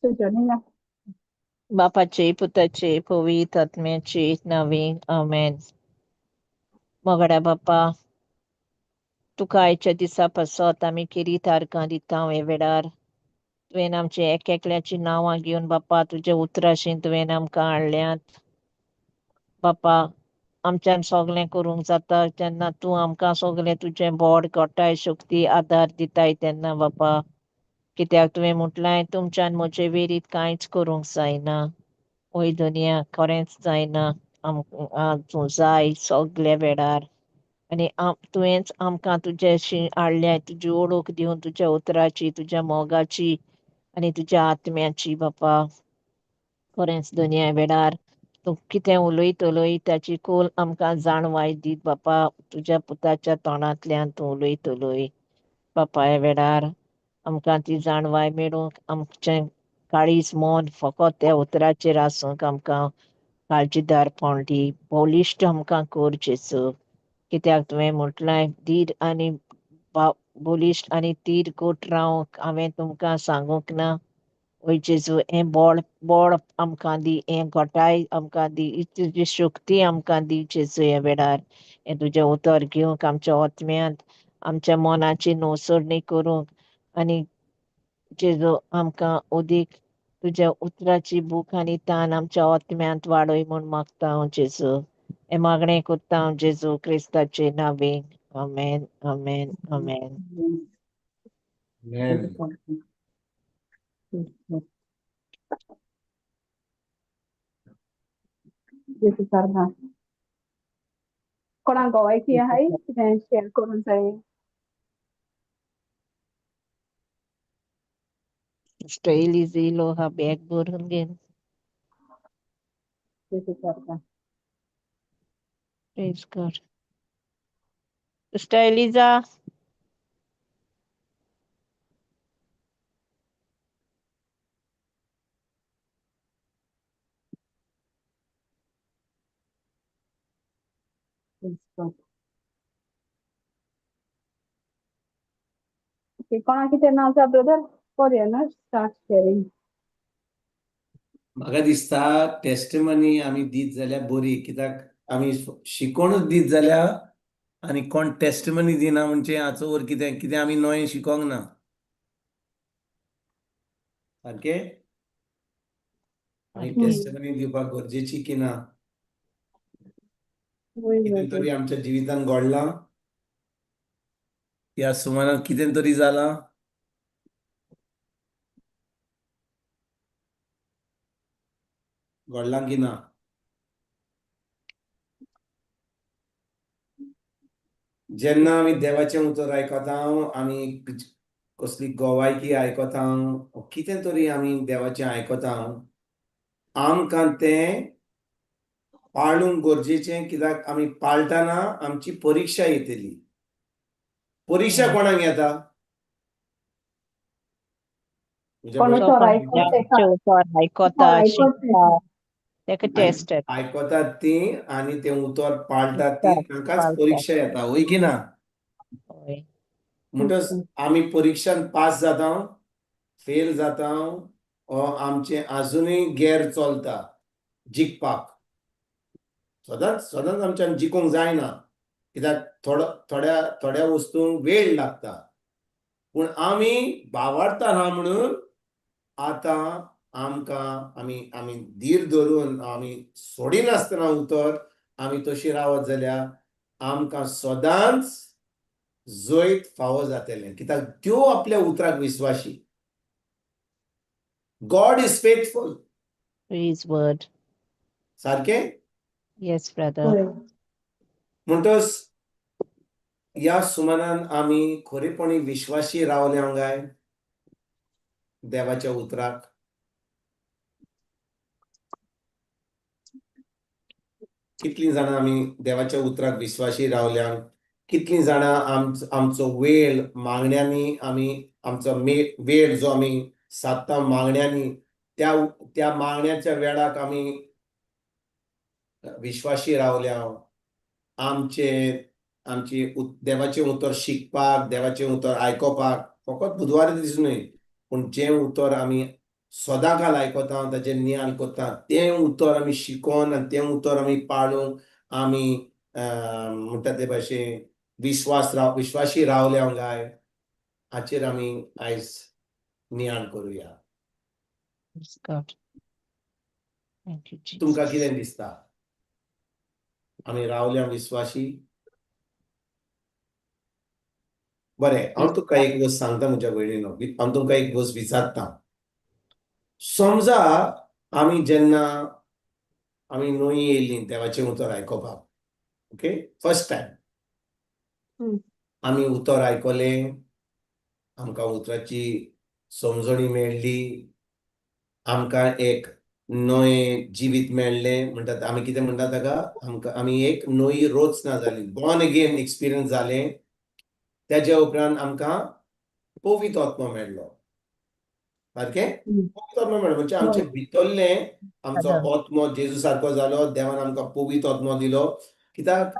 सुजनीना. बापाचे पुताचे पवित्र आत्म्याचे नावे आमेन. मोगड्या बापा, तुका आयच्या दिसा पासत आमी खेरीत आर्गां दिता. हे वेळार तुवें आमचे एक एकल्याची नांवां घेवन बापा तुज्या उतराशी तुवें आमकां हाडल्यात. बापा, आमच्यान सगळें करूंक जाता जेन्ना तूं आमकां सगळें तुजें बोड घटाय शक्ती आदार दिताय तेन्ना बापा, कित्याक तुवें म्हटलां तुमच्यान म्हजे वेरीत कांयच करूंक जायना. वय धनया, खरेंच जायना, आमकां तूं जाय सगल्या वेळार आनी तुवेंच आमकां तुजेशी हाडल्या, तुजी ओळख दिवन, तुज्या उतराची, तुज्या मोगाची आनी तुज्या आत्म्याची. बापा, खरेंच धनया, वेळार तूं कितें उलयत उलयत ताची खोल आमकां जाणवाय दीत बापा, तुज्या पुताच्या तोंडांतल्यान तूं उलयत उलय. बापा, ह्या वेळार आमकां ती जाणवाय मेळूंक, आमचें काळीज मन फकत त्या उतराचेर आसूंक आमकां काळजीदारपण दी, बळिश्ट आमकां कर जेजू, कित्याक तुवें म्हटलां धीर आनी बळिश्ट आनी धीर घट रावंक हांवें तुमकां सांगूंक ना? वय जेजू, हें बळ बळ आमकां दी, हें घटाय आमकां दी, ही तुजी शक्ती आमकां दी जेजू. ह्या वेळार हें तुजें उतर घेवंक, आमच्या आत्म्यांत आमच्या मनाची नवसरणी करूंक आनी जेजू आमकां अदीक तुज्या उतराची भूक आनी तान आमच्या आत्म्यांत वाडय म्हूण मागता हांव जेजू. हें मागणें करता हांव जेजू क्रिस्ताचे नांवे. आमेन, आमेन, आमेन. Amen. जेजू सारखा. कोणाक गोवायकी आहाय, कितें शेअर करूंक जाय? Sister Elise हा बॅग भरून घेन. जेजू सारखा. Praise God. Sister Eliza. Praise God. Okay, कोणाक कितें ना आसा ब्रदर, करूया ना स्टार्ट शेअरिंग. म्हाका दिसता टेस्टिमनी आमी दीत जाल्यार बरी, कित्याक आमी शिकोणूच दीत जाल्यार आनी कोण टेस्टिमनी दिना म्हणजे हाचो वर कितें कितें आमी नवें शिकोंक ना सारकें. आमी टेस्टिमनी दिवपाक गरजेची की ना? कितें तरी आमच्या जिवितान घडलां, ह्या सुमारान कितें तरी जालां. घडलां की ना? जेन्ना आमी देवाचें उतर आयकता, आमी कसली गोवायकी आयकता, कितें तरी आमी देवाचें आयकता, आमकां तें पाळूंक गरजेचें, कित्याक आमी पाळटना आमची परिक्षा येतली. परिक्षा कोणाक येता? कोण उतर आयकता. उतर आयकता, शिकता, ताका टेस्ट. आयकतात ती आनी तें उतर पाळटात ती, तांकांच परिक्षा येता, वय की ना? म्हणटच आमी परिक्षान पास जाता, फेल जाता, ओ आमचें आजुनूय गेर चलता जिखपाक. सदांच सदांच आमच्यान जिखूंक जायना, कित्याक थोडो थोड्या थोड्या वस्तूंक वेळ लागता, पूण आमी बावारता ना म्हणून आतां आमकां आमी आमी धीर धरून आमी सोडिनासतना उतर आमी तशी रावत जाल्यार आमकां सदांच जैत फावो जातलें, कित्याक त्यो आपल्या उतराक विस्वाशी. God is faithful. His word. सारकें. Yes, brother. म्हणटच ह्या सुमानान आमी खरेपणी विश्वाशी रावले काय देवाच्या उतराक? कितलीं जाणां आमी देवाच्या उतराक विश्वाशी रावल्या? कितलीं जाणां आमचो वेळ मागण्यांनी, आमी आमचो वेळ जो आमी सादता मागण्यांनी, त्या त्या मागण्याच्या वेळाक आमी विश्वाशी रावल्या? आमचे आमची देवाचें उतर शिकपाक, देवाचें उतर आयकोपाक, फकत बुधवारा दीस न्हय, पूण जें उतर आमी सदांकाल आयकता, ताचेर नियाळ करता, तें उतर आमी शिकोन आनी तें उतर आमी पाळूंक आमी म्हणटा ते भाशेन विश्वास राव विश्वाशी रावल्या काय हाचेर आमी आयज नियाळ करुया. Praise God. Thank you, तुमकां Jesus. कितें दिसता, आमी रावल्या विश्वाशी? बरें, हांव तुका एक गोश्ट सांगता म्हज्या भयणीनो, हांव तुमकां एक गोश्ट विचारता. समजा आमी जेन्ना आमी न्हय येयलीं देवाचें उतर आयकोपाक, ओके, फर्स्ट टायम आमी उतर आयकलें, आमकां उतराची समजणी मेळ्ळी, आमकां एक नवें जिवीत मेळ्ळें म्हणटात आमी. कितें म्हणटा ताका? आमकां आमी एक नवी रचना जाली, बॉर्न अगेन एक्सपिरियन्स जालें. तेज्या उपरांत आमकां पवित्र आत्मो मेळ्ळो, सारकें? पवित्र आत्मो मेळ्ळो म्हणजे आमचे भितरलें आमचो आत्मो जेजू सारको जालो. देवान आमकां पवित्र आत्मो दिलो. कित्याक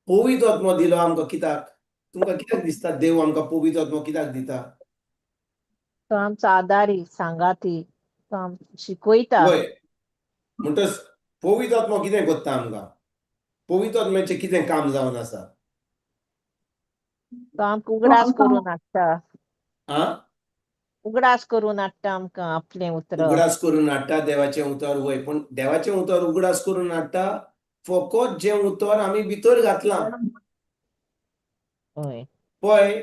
पवित्र आत्मो दिलो आमकां? कित्याक? तुमकां कित्याक दिसता देव आमकां पवित्र आत्मो कित्याक दिता? तो आमचो आदारी, सांगाती, तो आमकां शिकयता. वय, म्हणटच पवित्र आत्मो कितें करता आमकां? पवित्र आत्म्याचें कितें काम जावन आसा? तो आमकां उगडास करून हाडटा. आ? उगडास करून हाडटा आमकां आपलें उतर. उगडास करून हाडटा देवाचें उतर, वय. पूण देवाचें उतर उगडास करून हाडटा फकत जें उतर आमी भितर घातलां. पळय,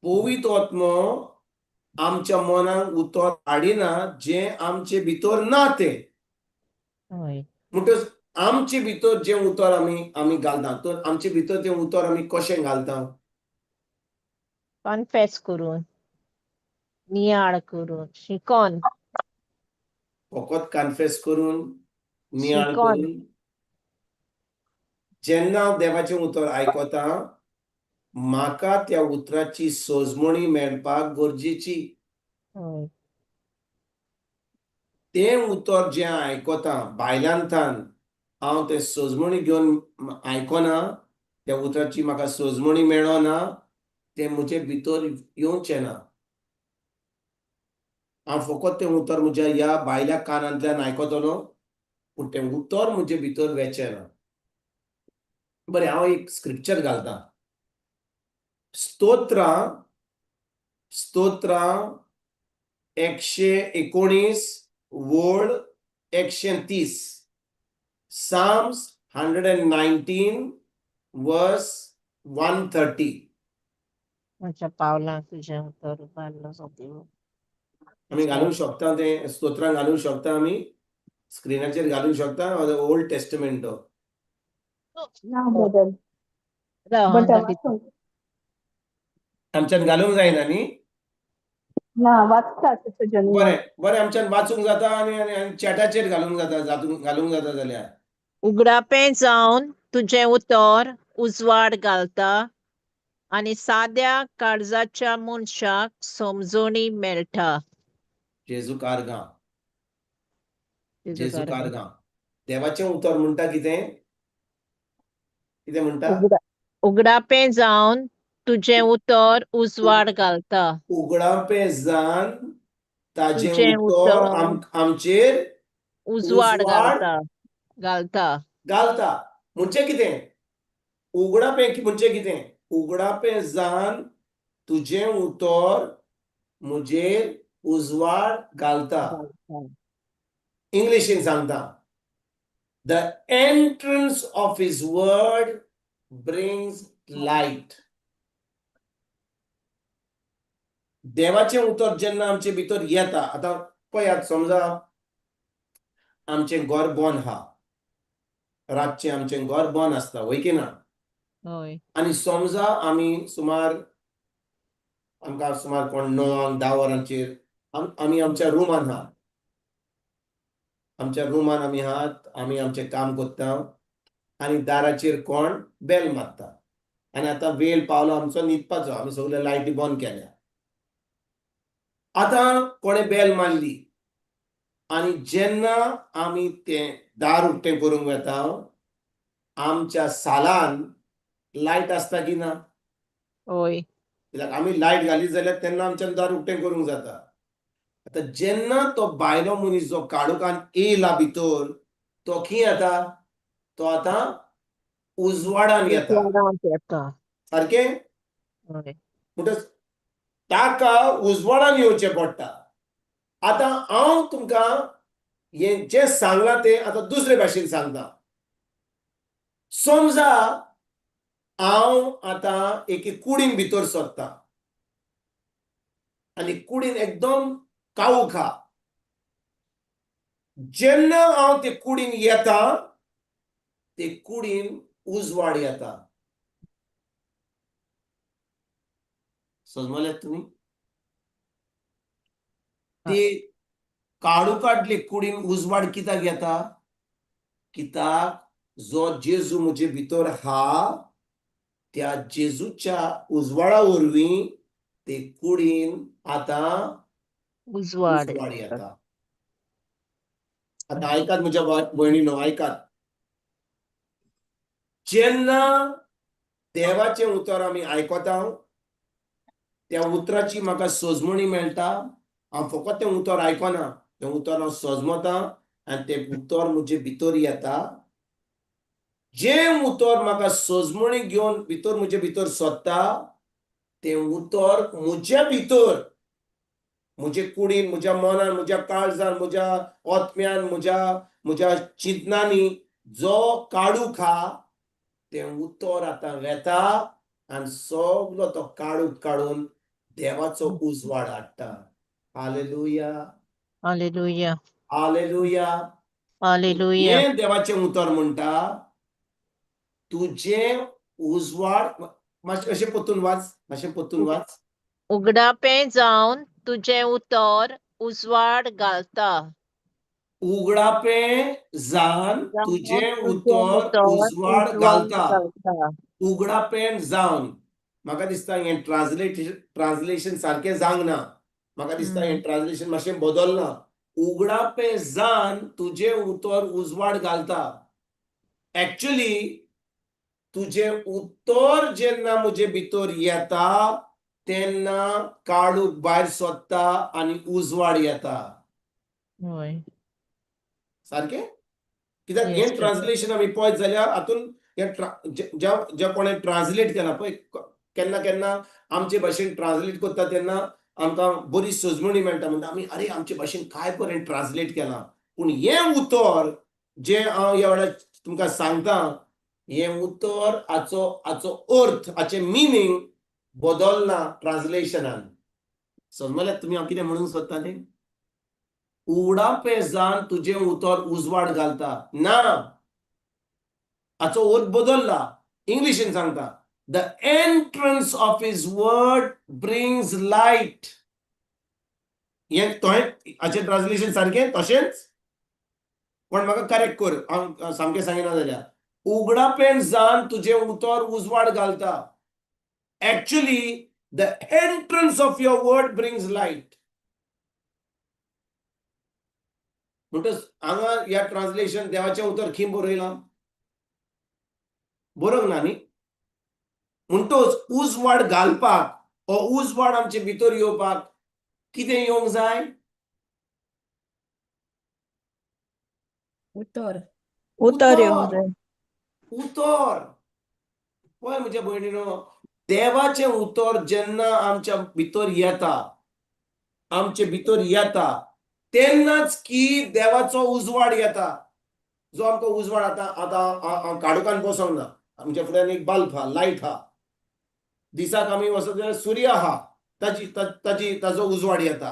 पवित्र आत्मो आमच्या मनाक उतर हाडिना जें आमचे भितर ना तें. म्हणटच आमचे भितर जें उतर आमी आमी घालता, तर आमचे भितर तें उतर आमी कशें घालता? कन्फेस करून, नियाळ करून, शिकोन. फकत कन्फेस करून, नियाळ शिकोन. करून? जेन्ना हांव देवाचें उतर आयकता, म्हाका त्या उतराची सजमणी मेळपाक गरजेची. तें उतर जें आयकता भायल्यान, हांव तें सजमणी घेवन आयकना, त्या उतराची म्हाका सजमणी मेळना, तें म्हजे भितर येवचें ना. हांव फकत तें उतर म्हज्या ह्या भायल्या कानांतल्यान आयकतलो, पूण तें उतर म्हजे भितर वेचें ना. बरें, हांव एक स्क्रिप्चर घालता. स्तोत्रां, स्तोत्रां 119 वळ 130, Psalms 119 verse 130. म्हज्या पावलांक तुजें उतर उबारलो सदैव. आमी घालूंक शकता तें स्तोत्रां, घालूंक शकता आमी स्क्रिनाचेर घालूंक शकता ओल्ड टेस्टमेंट. ना ब्रदर. राव, बट हांगा वाचूंक आमच्यान घालूंक जायना न्ही? ना, वाचता सिस्टर जनी. बरें बरें, आमच्यान वाचूंक जाता आनी आनी चॅटाचेर घालूंक जाता, घालूंक जाता जाल्यार. उगडापें जावन तुजें उतर उजवाड घालता आनी साद्या काळजाच्या मनशाक समजणी मेळटा. जेजू कारगां, जेजू कारगां. देवाचें उतर म्हणटा कितें? कितें म्हणटा? उगडापें जावन तुजें उतर उजवाड घालता. उगडापें जावन ताजें तुजें उतर उतर आमचेर उजवाड उजवाड घालता घालता. घालता म्हणजे कितें? उगडापें म्हणजे कितें? उगडापें जावन तुजें उतर म्हजेर उजवाड घालता. इंग्लिशीन सांगता, the entrance of his word brings light. देवाचें उतर जेन्ना आमचे भितर येता, आतां पळयात, समजा आमचें घर बंद आहा, रातचें आमचें घर बंद आसता, वय की ना? हय. आनी समजा आमी सुमार आमकां सुमार कोण 9क 10 वरांचेर आमी आमच्या रुमान आहा, आमच्या रुमान आमी आहात, आमी आमचें काम करता आनी दाराचेर कोण बेल मारता आनी आतां वेळ पावलो आमचो न्हिदपाचो, आमी सगळे लायटी बंद केल्या. आतां कोणें बेल मारली आनी जेन्ना आमी तें दार उक्तें करूंक वता, आमच्या सालान लायट आसता की ना? हय. कित्याक आमी लायट घालीत जाल्यार तेन्ना आमच्यान दार उक्तें करूंक जाता. आतां जेन्ना तो बायलो मनीस जो काळोखान येयला भितर, तो खंय येता? तो आतां उजवाडान येता. उजवाडांत येता. सारकें? हय. म्हणटच ताका उजवाडान येवचें पडटा. आतां हांव तुमकां हें जें सांगलां तें आतां दुसरे भाशेन सांगता. समजा हांव आतां एके कुडीन भितर सोदता आनी कुडीन एकदम काळोख आहा. जेन्ना हांव ते कुडीन येता, ते कुडीन उजवाड येता. समजल्यात तुमी? ते काळोखांतले कुडीन उजवाड कित्याक येता? कित्याक जो जेजू म्हजे भितर हा, त्या जेजूच्या उजवाडा वरवीं ते कुडीन आतां उजवाड उजवाड येता. आतां आयकात म्हज्या भयणीनो, आयकात. जेन्ना देवाचें उतर आमी आयकता, त्या उतराची म्हाका सजमणी मेळटा. हांव फकत तें उतर आयकना, तें उतर हांव सजमता आनी तें उतर म्हजे भितर येता. जें उतर म्हाका सजमणी घेवन भितर म्हजे भितर सोदता, तें उतर म्हज्या भितर, म्हजे कुडीन, म्हज्या मनान, म्हज्या काळजान, म्हज्या आत्म्यान, म्हज्या म्हज्या चिंतनांनी जो काळोख आहा, तें उतर आतां वेता आनी सगलो तो काळोख काडून देवाचो उजवाड हाडटा. हालेलुया. हालेलुया. हालेलुया. हालेलुया. हें देवाचें उतर म्हणटा, तुजें उजवाड. मातशें अशें परतून वाच, मातशें परतून वाच. उगडापें जावन तुजें उतर उजवाड घालता. उगडापें जावन तुजें उतर उजवाड घालता. घालता. उगडापें जावन, म्हाका दिसता हें ट्रान्सलेशन सारकें जावंक ना. म्हाका दिसता हें ट्रान्सलेशन मातशें बदलना. उगडापें जावन तुजें उतर उजवाड घालता. एक्चुली तुजें उतर जेन्ना म्हजे भितर येता, तेन्ना काळोख भायर सोदता आनी उजवाड येता. सारकें? कित्याक हें ट्रान्सलेशन आमी पळयत जाल्यार हातून हें ज्या ज्या कोणें ट्रान्सलेट केलां पळय, केन्ना केन्ना आमचे भाशेन ट्रान्सलेट करता तेन्ना आमकां बरी सजमणी मेळटा. म्हणटा आमी, अरे, आमचे भाशेन काय बरें ट्रान्सलेट केलां. पूण हें उतर जें हांव ह्या वेळार तुमकां सांगता, हें उतर हाचो अर्थ, हाचें मिनींग बदलना ट्रान्सलेशनान. समजल्यात तुमी हांव कितें म्हणूंक सोदता तें? उगडापें जावन तुजें उतर उजवाड घालता ना, हाचो अर्थ बदलला. इंग्लिशीन सांगता, the entrance of his word brings light. हें तुवें हाचें ट्रान्सलेशन सारकें तशेंच, पण म्हाका करेक्ट कर हांव सामकें सांगिना जाल्यार. उगडापें जावन तुजें उतर उजवाड घालता. Actually the entrance of your word brings light. म्हणटच हांगा ह्या ट्रान्सलेशन देवाचें उतर खंय बरयलां? बरोवंक ना न्ही. म्हणटच उजवाड घालपाक हो उजवाड आमचे भितर येवपाक कितें येवंक जाय? उतर. उतर येवंक जाय. उतर. पळय म्हज्या भयणीनो, देवाचें उतर जेन्ना आमच्या भितर येता, आमचे भितर येता, तेन्नाच की देवाचो उजवाड येता. जो आमकां उजवाड आतां आतां हांव काळोखान बसोंक ना. आमच्या फुड्यान एक बल्ब आहा, लायट आहा. दिसाक आमी वचत जाल्यार सूर्य आहा, ताची ताची ताचो उजवाड येता.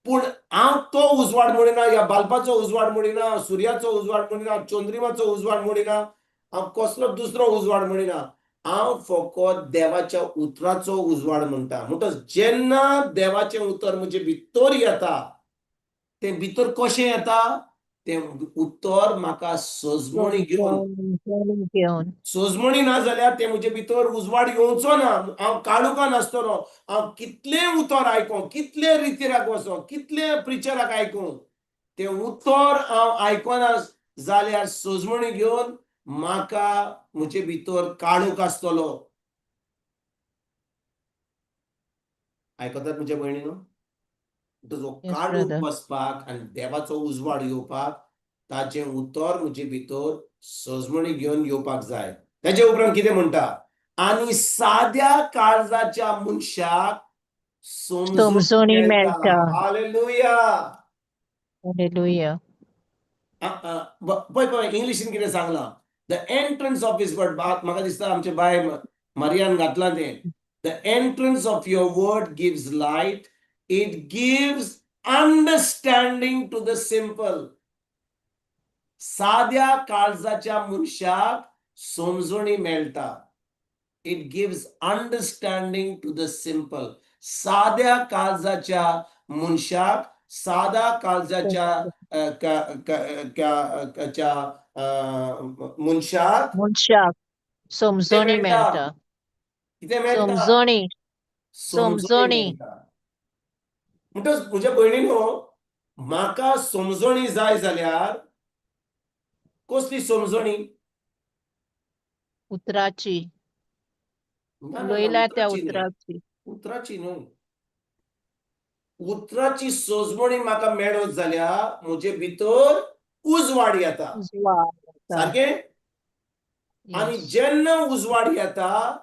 पूण हांव तो उजवाड म्हणिना, ह्या बल्बाचो उजवाड म्हणिना, सुर्याचो उजवाड म्हणिना, चंद्रिमाचो उजवाड म्हणिना, हांव कसलो दुसरो उजवाड म्हणिना. हांव फकत देवाच्या उतराचो उजवाड म्हणटा. म्हणटच जेन्ना देवाचें उतर म्हजे भितर येता, तें भितर कशें येता? तें उतर म्हाका सजमणी घेवन. घेवन. सजमणी ना जाल्यार तें म्हजे भितर उजवाड येवचो ना. हांव काळोखान आसतलो. हांव कितलें उतर आयकों, कितले रितीराक वचो, कितले प्रिचराक आयकूं, तें उतर हांव आयकना जाल्यार सजमणी घेवन म्हाका म्हजे भितर काळोख आसतलो. आयकतात म्हज्या भयणीनो? जो Yes, काडून brother. बसपाक आनी देवाचो उजवाड येवपाक ताचें उतर म्हजे भितर सजमणी घेवन येवपाक जाय. तेजे उपरांत कितें म्हणटा, आनी साद्या काळजाच्या मनशाक समजून समजणी मेळटा. मेळटा. हालेलुया. हालेलुया. पळय पळय इंग्लिशीन कितें सांगलां, the entrance of his word. म्हाका दिसता आमचे बाय मारियान घातलां तें. The entrance of your word gives light, it gives understanding to the simple. साद्या काळजाच्या मनशाक समजणी मेळटा. It gives understanding to the simple. साद्या काळजाच्या मनशाक, सादा काळजाच्या च्या मनशाक मनशाक समजणी मेळटा? मेळटा. कितें मेळटा? समजणी. समजणी समजणी. मेळटा. म्हणटच म्हज्या भयणीनो, म्हाका समजणी जाय जाल्यार कसली समजणी? उतराची. ना, ना, ना, उलयला त्या उतराची न्हय. उतराची. उतराची न्हय, उतराची सजमणी म्हाका मेळत जाल्यार म्हजे भितर उजवाड येता. उजवाड येता. सारकें? आनी Yes. जेन्ना उजवाड येता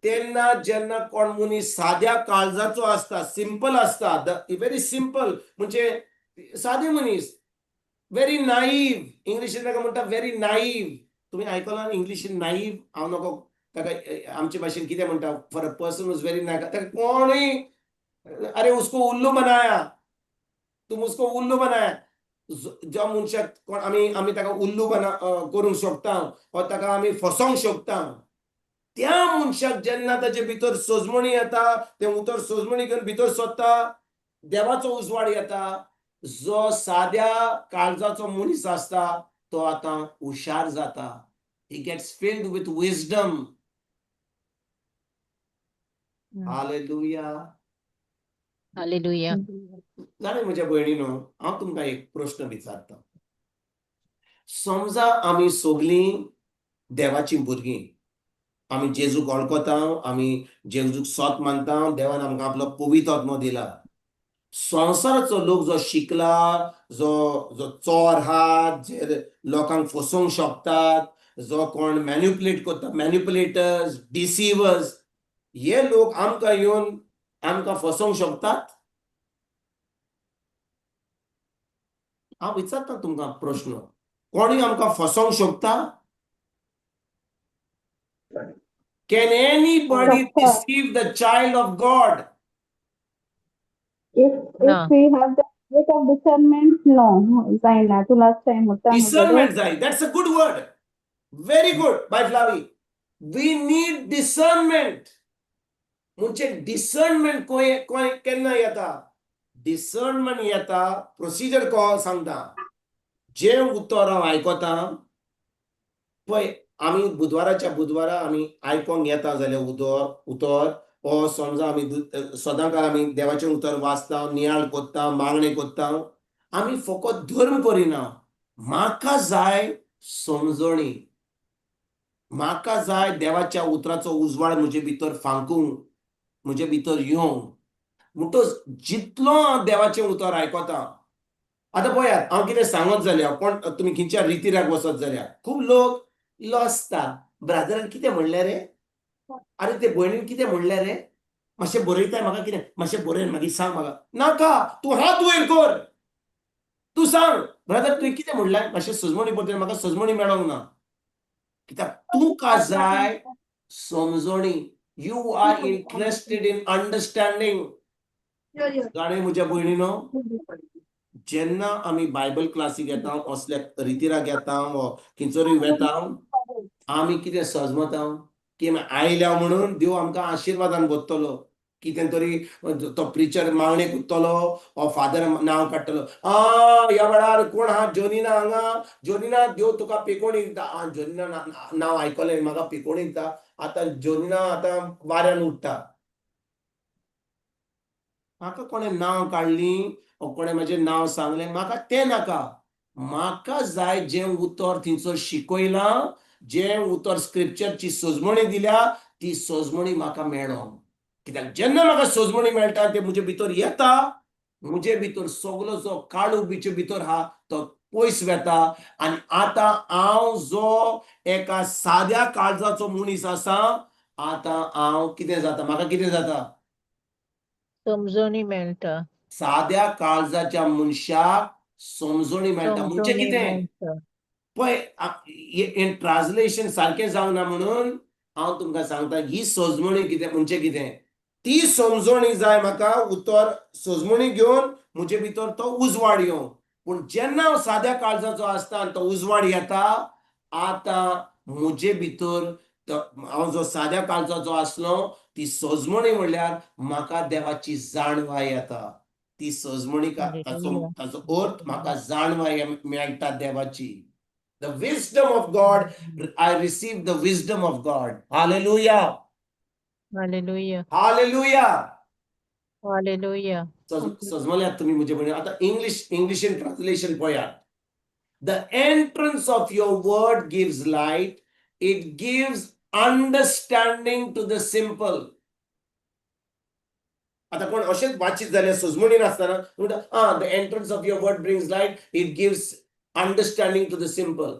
तेन्ना, जेन्ना कोण मनीस साद्या काळजाचो आसता, सिंपल आसता, व्हेरी सिंपल म्हणजे सादे मनीस, व्हेरी नाईव, इंग्लिशीन ताका म्हणटा व्हेरी नाईव. तुमी आयकलां इंग्लिशीन नाईव? हांव नको ताका आमचे भाशेन कितें म्हणटा. For a person is very naive, ताका कोणूय, अरे उसको उल्लू बनाया, तुम उसको उल्लू बनाया. ज्या मनशाक कोण आमी आमी ताका उल्लू बना करूंक शकता वा ताका आमी फसोवंक शकता, त्या मनशाक जेन्ना ताचे भितर सजमणी येता, तें उतर सजमणी घेवन भितर सोदता, देवाचो उजवाड येता. जो साद्या काळजाचो मनीस आसता तो आतां हुशार जाता. He gets filled with wisdom. Hallelujah. Hallelujah. जाणें म्हज्या भयणीनो, हांव तुमकां एक प्रश्न विचारता. समजा आमी सगलीं देवाचीं भुरगीं, आमी जेजूक वळखता, आमी जेजूक सोत मानता, देवान आमकां आपलो पवित्र आत्मो दिला. संवसाराचो लोक जो शिकला, जो जो चोर आहात, जे लोकांक फसोवंक शकतात, जो कोण मॅन्युपुलेट करता, मॅन्युपुलेटर्स, डिसिवर्स, हे लोक आमकां येवन आमकां फसोवंक शकतात? हांव विचारता तुमकां प्रश्न, कोणूय आमकां फसोवंक शकता? Can anybody शकता. Deceive the child of God? If ना. If we have the spirit of discernment, no, जायना. तूं लास्ट टायम म्हणटा न्हू brother. Discernment जाय. That's a good word. Very good, bye Flavi. We need discernment. म्हणजे discernment खंय खंय केन्ना येता? डिसर्नमेंट येता, प्रोसिजर को सांगता, जें उतर हांव आयकता पळय, आमी बुधवाराच्या बुधवारा आमी आयकोंक येता जाल्यार उतर ओ समजा आमी सदांकाळ आमी देवाचें उतर वाचता, नियाळ कोत्ता, मागणें कोत्ता, आमी फकत धर्म करिना. म्हाका जाय समजणी, म्हाका जाय देवाच्या उतराचो उजवाड म्हजे भितर फांकूंक, म्हजे भितर येवंक. म्हणटच जितलो हांव देवाचें उतर आयकता, आतां पळयात हांव कितें सांगत जाल्यार, कोण तुमी खंयच्या रितीराक वचत जाल्यार खूब लोक लजता. ब्रादरान कितें म्हणलें रे, अरे ते भयणीन कितें म्हणलें रे, मातशें बरयताय म्हाका, कितें मातशें बरय मागीर सांग म्हाका. नाका, तूं हात वयर कर, तूं सांग ब्रदर तुवें कितें म्हणलें, मातशें सजमणी पडटली म्हाका, सजमणी मेळोंक ना. कित्याक तुका जाय समजणी. You are interested in understanding. जाणें म्हज्या भयणीनो, जेन्ना आमी बायबल क्लासीक येता, असल्या रितीराक येता वो खंयसरूय वेता, आमी कितें सजमता की आमी आयल्या म्हणून देव आमकां आशिर्वादान भरतलो, कितें तरी तो प्रिचर मागणें करतलो वो फादर नांव काडटलो, आ ह्या वेळार कोण आहा, जोनिना हांगा, जोनिना देव तुका पिकोणी दिता. आ जोनिना नांव आयकलें, म्हाका पिकोणी दिता, आतां जोनिना आतां वाऱ्यान उडटा. म्हाका कोणें नांव काडली वो कोणें म्हजें नांव सांगलें, म्हाका तें नाका. म्हाका जाय जें उतर थंयसर शिकयलां, जें उतर स्क्रिप्चरची सजमणी दिल्या, ती सजमणी म्हाका मेळोंक. कित्याक जेन्ना म्हाका सजमणी मेळटा, तें म्हजे भितर येता. म्हजे भितर सगलो जो काळू बिचे भितर आहा तो पयस वेता आनी आतां हांव जो एका साद्या काळजाचो मनीस आसा, आतां हांव कितें जाता, म्हाका कितें जाता? समजणी मेळटा. साद्या काळजाच्या मनशाक समजणी मेळटा. म्हणजे समजणी कितें? मेळटा. पळय, हें ट्रान्सलेशन सारकें जावना म्हणून हांव तुमकां सांगता, ही सजमणी कितें म्हणजे कितें, ती समजणी जाय म्हाका. उतर सजमणी घेवन म्हजे भितर तो उजवाड येवं. पूण जेन्ना हांव साद्या काळजाचो आसता आनी तो उजवाड येता, आतां म्हजे भितर हांव जो साद्या काळजाचो आसलो, ती सजमणी म्हणल्यार म्हाका देवाची जाणवाय येता. ती सजमणी ताचो हालेलुया. ताचो अर्थ म्हाका जाणवाय मेळटा देवाची. The wisdom of God, I receive the wisdom of God. Hallelujah. Hallelujah. Hallelujah. Hallelujah. सजमल्यात तुमी म्हजे भयणी? आतां इंग्लिशीन ट्रान्सलेशन पळयात. The entrance of your word gives light, it gives understanding to the simple. आतां कोण अशेंच वाचीत जाल्यार, सजमणी नासतना म्हणटा, आं, the entrance of your word brings light, it gives understanding to the simple.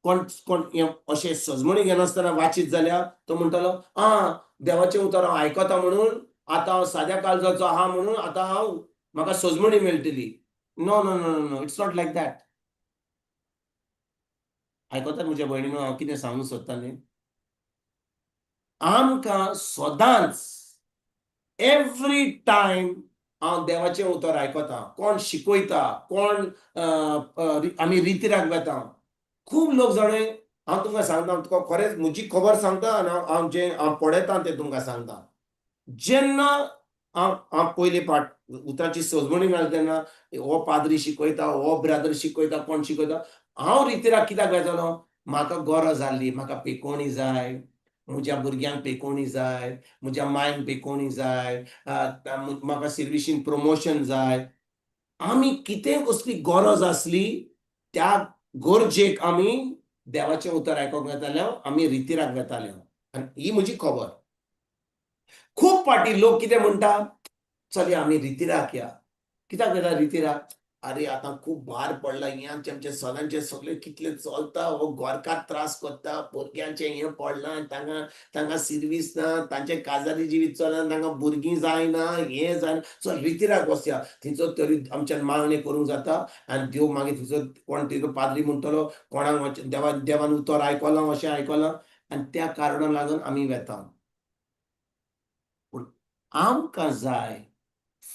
कोण कोण हें अशें सजमणी घेनासतना वाचीत जाल्यार तो म्हणटलो, आं, देवाचें उतर हांव आयकता म्हणून आतां हांव साद्या काळजाचो आहा म्हणून आतां हांव म्हाका सजमणी मेळटली. No, no, no, no, it's not like that. आयकतात म्हज्या भयणीनो, हांव कितें सांगूंक सोदता न्ही? आमकां सदांच, एवरी टायम हांव देवाचें उतर आयकता, कोण शिकयता, कोण आमी रितीराक वेता. खूब लोक जाणें, हांव तुमकां सांगता, तुका खरेंच म्हजी खबर सांगता आनी हांव जें हांव पळयतां तें तुमकां सांगता. जेन्ना हांव हांव पयले पाट उतराची सजमणी मेळटा तेन्ना, हो पाद्री शिकयता, हो ब्रादर शिकयता, कोण शिकयता, हांव रितीराक कित्याक वेतलो? म्हाका गरज आहली, म्हाका पेकोवणी जाय, म्हज्या भुरग्यांक पेकोवणी जाय, म्हज्या मायन पेकोवणी जाय, म्हाका सर्विशीन प्रमोशन जाय. आमी कितें कसली गरज आसली, त्या गरजेक आमी देवाचें उतर आयकोंक वेताले, आमी रितीराक वेताले. आनी ही म्हजी खबर. खूब फावटी लोक कितें म्हणटा, चलया आमी रितीराक या. कित्याक वेता रितीराक? अरे, आतां खूब भार पडला, हें आमचें आमचें सदांचें सगळें कितलें चलता, हो गोरकार त्रास करता, भुरग्यांचें हें पडलां, तांकां तांकां सिर्वीस ना, तांचें काजारी जिवीत चलना, तांकां भुरगीं जायना, हें जायना, चल रितीराक वचया, थंयसर तरी आमच्यान मागणें करूंक जाता आनी देव मागीर थंयसर कोण थंयसर पाद्री म्हणटलो, कोणाक देवान उतर आयकलां, अशें आयकलां आनी त्या कारणाक लागून आमी वेता. पूण आमकां जाय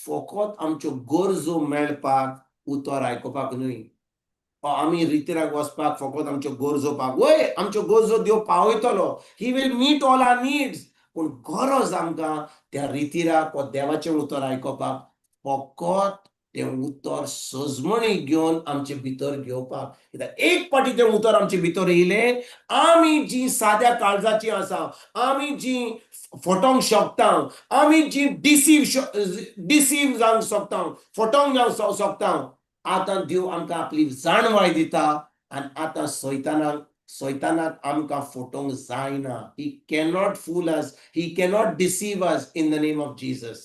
फकत आमच्यो गरजो मेळपाक उतर आयकुपाक न्हय, आमी रितीराक वचपाक फकत आमच्यो गरजो पाव वय. आमच्यो गरजो देव पावयतलो, He will meet all our needs. पूण गरज आमकां त्या रितीराक वा देवाचें उतर आयकुपाक फकत तें उतर सजमणी घेवन आमचे भितर घेवपाक. कित्याक एक फावटी तें उतर आमचे भितर येयलें, आमी जी साद्या काळजाची आसा, आमी जी फटोवंक शकता, आमी जी डिसीव जावंक शकता, फटोवंक जावंक शकता, आतां देव आमकां आपली जाणवाय दिता आनी आतां सैतानाक आमकां फटोवंक जायना. He cannot fool us, he cannot deceive us in the name of Jesus.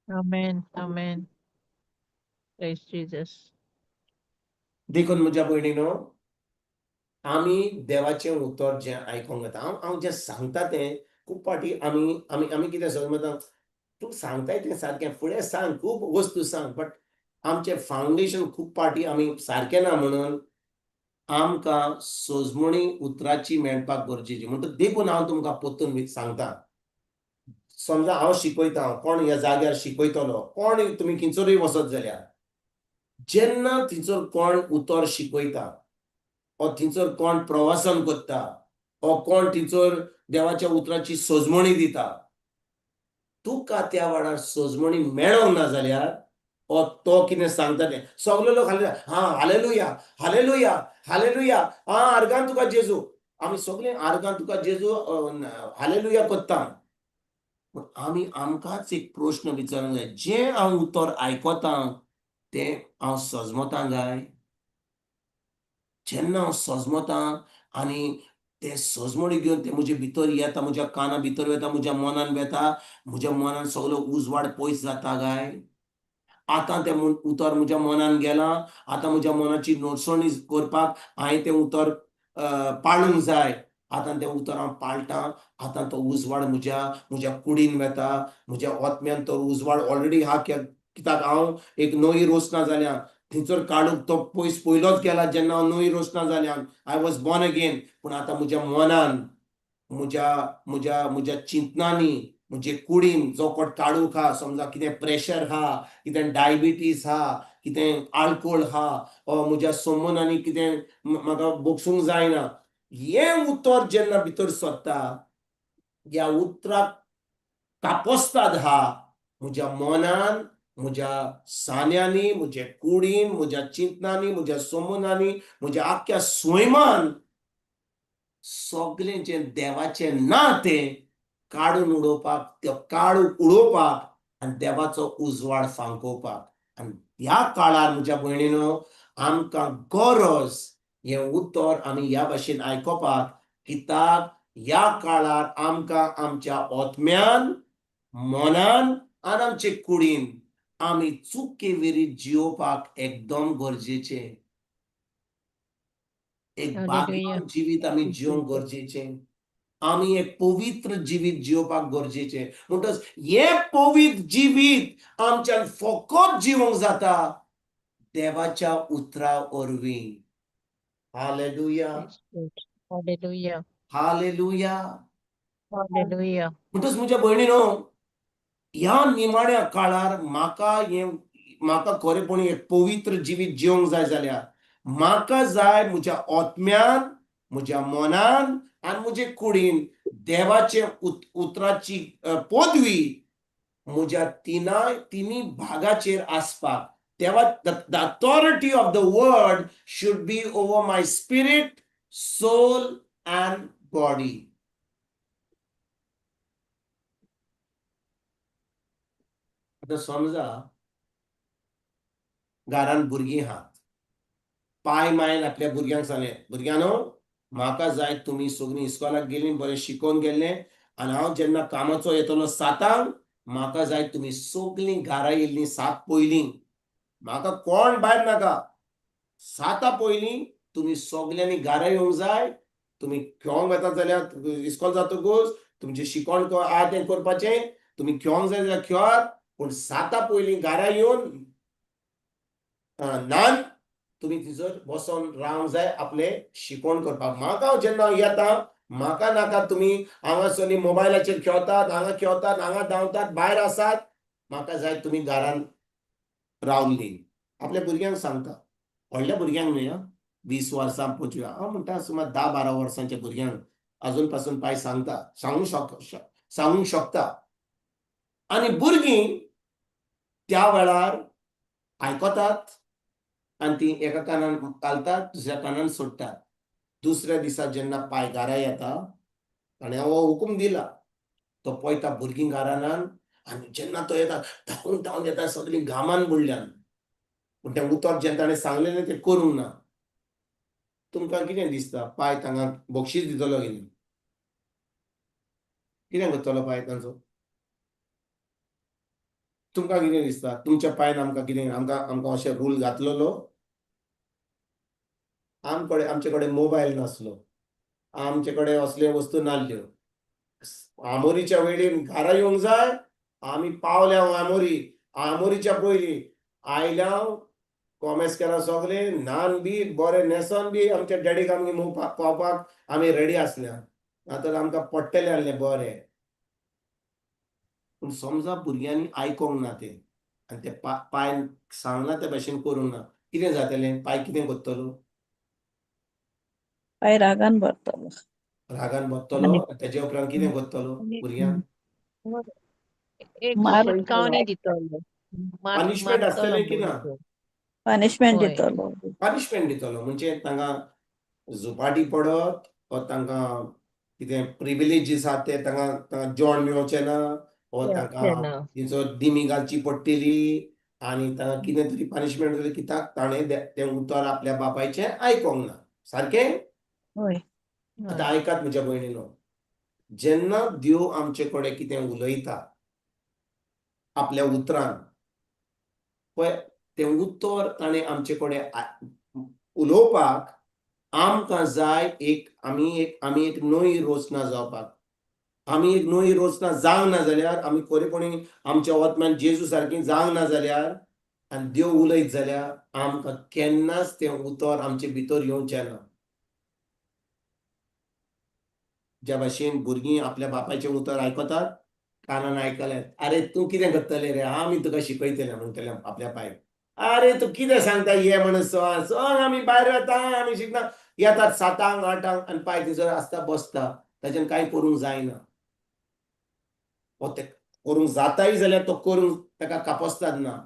Amen. Amen. Praise Jesus. देखून म्हज्या भयणीनो, आमी देवाचें उतर जें आयकोंक येता, हांव हांव जें सांगता तें खूब फावटी आमी आमी आमी कितें समजता, तूं सांगताय तें सारकें, फुडें सांग, खूब वस्तू सांग, बट आमचें फावंडेशन खूब फावटी आमी सारकें ना म्हणून आमकां सजमणी उतराची मेळपाक गरजेची. म्हणटच देखून हांव तुमकां परतून सांगता, समजा हांव शिकयता, कोण ह्या जाग्यार शिकयतलो, कोण तुमी खंयसरूय वचत जाल्यार, जेन्ना थंयसर कोण उतर शिकयता ओ थंयसर कोण प्रवासन करता ओ कोण थंयसर देवाच्या उतराची सजमणी दिता, तुका त्या वेळार सजमणी मेळोंक ना जाल्यार ओ तो कितें सांगता तें सगळे लोक हाले, हा, हालेलुया, हालेलुया, हालेलुया, हा, आर्गान तुका जेजू. आमी सगळे आर्गान तुका जेजू, हालेलुया करता. पूण आमी आमकांच एक प्रश्न विचारूंक जाय, जें हांव उतर आयकतां तें हांव सजमतां काय? जेन्ना हांव सजमतां आनी तें सजमणी घेवन तें म्हजे भितर येता, म्हज्या काना भितर वता, म्हज्या मनान वेता, म्हज्या मनान सगलो उजवाड पयस जाता काय? आतां तें उतर म्हज्या मनान गेलां, आतां म्हज्या मनाची नोटसणी करपाक हांवें तें उतर पाळूंक जाय. आतां तें उतर हांव पाळटां, आतां तो उजवाड म्हज्या म्हज्या कुडीन वेता, म्हज्या आत्म्यान तो उजवाड ऑलरेडी आहा. कित्याक हांव एक नवी रोसना जाल्या, थंयसर काडूंक तो पयस पयलोच गेला. जेन्ना हांव नवी रोसना जाल्यान, I was born again. पूण आतां म्हज्या मनान, म्हज्या म्हज्या म्हज्या चिंतनांनी, म्हजे कुडीन जो कोण काडूंक आहा, समजा कितें प्रेशर आहा, कितें डायबिटीज आहा, कितें आल्कोहोल आहा, ओ म्हज्या संबंदांनी कितें म्हाका बोगसूंक जायना, हें उतर जेन्ना भितर सरता, ह्या उतराक कापोस्ताद आहा म्हज्या मनान, म्हज्या सान्यांनी, म्हज्या कुडीन, म्हज्या चिंतनांनी, म्हज्या संबंदांनी, म्हज्या आख्ख्या स्वयमान सगळें जें देवाचें ना तें काडून उडोवपाक, त्यो काडून उडोवपाक आनी देवाचो उजवाड फांकोवपाक. आनी ह्या काळार म्हज्या भयणीनो आमकां गरज हें उतर आमी ह्या भाशेन आयकोपाक, कित्याक ह्या काळार आमकां आमच्या आत्म्यान, मनान आनी आमचे कुडीन आमी चुके वेरीत जियोवपाक एकदम गरजेचें. एक भाग्यवान जिवीत आमी जियोवंक गरजेचें, आमी एक पवित्र जिवीत जियोवपाक गरजेचें. म्हणटच हें पवित्र जिवीत आमच्यान फकत जिवंक जाता देवाच्या उतरा वरवीं. हालेलुया. हालेलुया. हालेलुया. हालेलुया. म्हणटच म्हज्या भयणीनो, ह्या निमाण्या काळार म्हाका हें, म्हाका खरेपणी एक पवित्र जिवीत जिवंक जाय जाल्यार म्हाका जाय म्हज्या आत्म्यान, म्हज्या मनान आनी म्हजे कुडीन देवाचे उतराची पदवी म्हज्या तिनी भागाचेर आसपाक. देवा, the authority of the word should be over my spirit, soul and body. आतां समजा घरान भुरगीं आहात, पाय मायन आपल्या भुरग्यांक सांगलें, भुरग्यांनो म्हाका जाय तुमी सगळीं इस्कॉलाक गेलीं, बरें शिकोवन गेल्लें, आनी हांव जेन्ना कामाचो येतलो 7 आंक, म्हाका जाय तुमी सगळीं घरा येयल्लीं 7 पयलीं, म्हाका कोण भायर नाका, 7 पयलीं तुमी सगल्यांनी घरा येवंक जाय. तुमी खेळोंक वता जाल्यार इस्कॉल जातकूच तुमचें शिकोण आहा तें करपाचें, तुमी खेळोंक जाय जाल्यार खेळात, पूण 7 पयलीं घरा येवन न्हान तुमी थंयसर बसोन रावंक जाय आपलें शिकोण करपाक. म्हाका जेन्ना येता म्हाका नाका तुमी हांगासरली मोबायलाचेर खेळतात, हांगा खेळतात, हांगा धांवतात, भायर आसात, म्हाका जाय तुमी घरान रावली. आपल्या भुरग्यांक सांगता, व्हडल्या भुरग्यांक न्हय, 20 वर्सां 25, हांव म्हणटा सुमार 10-12 वर्सांच्या भुरग्यांक अजून पासून पाय सांगता, सांगूंक शकता. आनी भुरगीं त्या वेळार आयकतात आनी ती एका कानान घालतात, दुसऱ्या कानान सोडटात. दुसऱ्या दिसा जेन्ना पाय घरा येता, ताणें हो हुकूम दिला, तो पळयता भुरगीं घरान, आनी जेन्ना तो येता धांवून धांवून येता, सगळीं घामान बुडल्यान, पूण तें उतर जेन्ना ताणें सांगलेलें तें करूंक ना. तुमकां कितें दिसता, पाय तांकां बक्षीस दितलो कितें? कितें करतलो पाय तांचो? तुमकां कितें दिसता, तुमच्या पायन आमकां कितें, आमकां आमकां अशें रूल घातलेलो? आमकडे आमचे कडेन मोबायल नासलो, आमचे कडेन असल्यो वस्तू नासल्यो. आमोरीच्या वेळीन घरा येवंक जाय, आमी पावल्या आमोरी, आमोरीच्या पयलीं आयल्या, कॉमेस केला सगळें, न्हान बी बरें न्हेसोन बी आमच्या डॅडीक आमगे पावपाक आमी रेडी आसल्या, ना तर आमकां पडटलें आहलें बरें. पूण समजा भुरग्यांनी आयकोंक ना तें, आनी ते पायन सांगलां ते भाशेन करूंक ना, कितें जातलें? पाय कितें करतलो? पाय रागान भरतलो. रागान भरतलो. तेजे उपरांत कितें करतलो भुरग्यांक? एक मार शिटकावणी दितलो, पनिशमेंट आसतलें की ना? पनिशमेंट हय. दितलो. पनिशमेंट दितलो म्हणजे तांकां झुपाटी पडत वा तांकां कितें प्रिविलेजीस आहा ते तांकां तांकां जेवण मेळचें ना, वा तांकां ना. तेंचो दिमी घालची पडटली, आनी तांकां कितें तरी पनिशमेंट जाली, कित्याक ताणें तें उतर आपल्या बापायचें आयकोंक ना. सारकें? हय. आतां आयकात म्हज्या भयणीनो, जेन्ना देव आमचे कडेन कितें उलयता आपल्या उतरान, पळय तें उतर ताणें आमचे कडेन उलोवपाक आमकां जाय एक आमी एक नवी रचना जावपाक. आमी एक नवी रचना जावंक ना जाल्यार, आमी खरेपणी आमच्या आत्म्यान जेजू सारकी जावंक ना जाल्यार आनी देव उलयत जाल्यार आमकां केन्नाच तें उतर आमचे भितर येवचें ना. ज्या भाशेन भुरगीं आपल्या बापायचें उतर आयकतात, कानान आयकलें, आरे तूं कितें करतलें रे, आमी तुका शिकयतलें म्हणटलें आपल्या पायक. आरे तूं कितें सांगता ये म्हणून सग सग आमी भायर वता, आमी शिकना, येतात 7-8 आनी पाय थंयसर आसता बसता, ताच्यान कांय करूंक जायना. हो ते करूंक जाताय जाल्यार तो करूंक ताका कापस्ताद ना.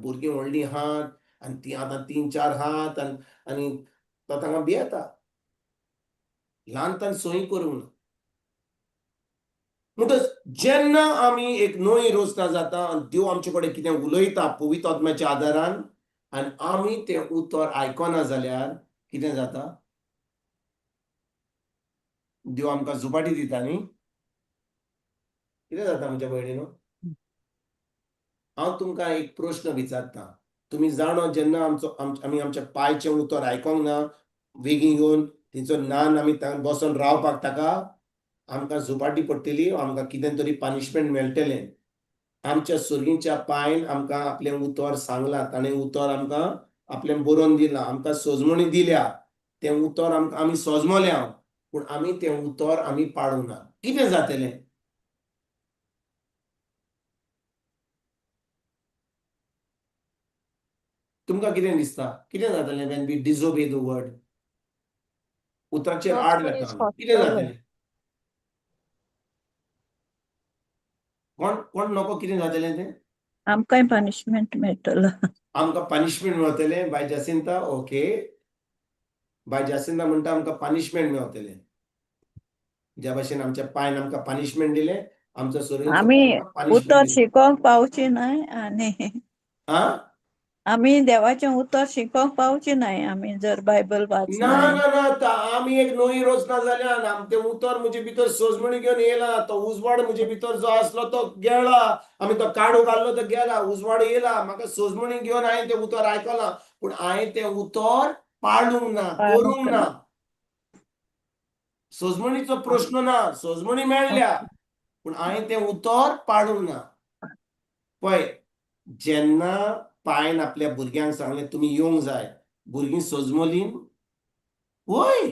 भुरगीं व्हडलीं आहात आनी तीं आतां 3-4 आहात आनी तो तांकां भियेता. ल्हान सोयी करूंक ना. म्हणटच जेन्ना आमी एक नवी रचना जाता आनी देव आमचे कडेन कितें उलयता पवित्र आत्म्याच्या आदारान आनी आमी तें उतर आयकना जाल्यार कितें जाता? देव आमकां झुपाटी दिता न्ही. कितें जाता म्हज्या भयणीनो? हांव तुमकां एक प्रश्न विचारता. तुमी जाणो जेन्ना आमी आमच्या पायचें उतर आयकोंक ना, वेगीं येवन तेंचो नान आमी बसोन रावपाक ताका आमकां झुपाटी पडटली, आमकां कितें तरी पनिशमेंट मेळटलें. आमच्या सुर्गीच्या पायन आमकां आपलें उतर सांगलां, ताणें उतर आमकां आपलें बरोवन दिलां, आमकां सोजमणी दिल्या, तें उतर आमकां आमी सोजमल्या, पूण आमी तें उतर आमी पाळूंक ना. कितें जातलें? तुमकां कितें दिसता कितें जातलें when we disobey the word? उतराचेर आड वता, कितें जातलें? कोण कोण नको कितें जातलें तें? आमकांय पनिशमेंट मेळटलो. आमकां पनिशमेंट मेळटलें. बाय जासिंता, ओके, बाय जासिंता म्हणटा आमकां पनिशमेंट मेळटलें. ज्या भाशेन आमच्या पायन आमकां पनिशमेंट दिलें, आमचो सोरीन आमी उतर शिकोवंक पावची न्हय आनी आमी देवाचें उतर शिकोवंक पावची न्हय आमी जर बायबल ना ना ना आमी एक नवी रचना जाल्यान तें उतर म्हजे भितर सोजमणी घेवन येयला, तो उजवाड म्हजे भितर जो आसलो तो गेला, आमी तो काडू घाल्लो तो गेला, उजवाड येयला, म्हाका सोजमणी घेवन हांवें तें उतर आयकलां, पूण हांवें तें उतर पाळूंक ना, करूंक ना. सोजमणीचो प्रश्न ना, सोजमणी मेळ्ळ्या पूण हांवें तें उतर पाळूंक ना. पळय जेन्ना पायन आपल्या भुरग्यांक सांगलें तुमी येवंक जाय, भुरगीं सोजमलीन वय,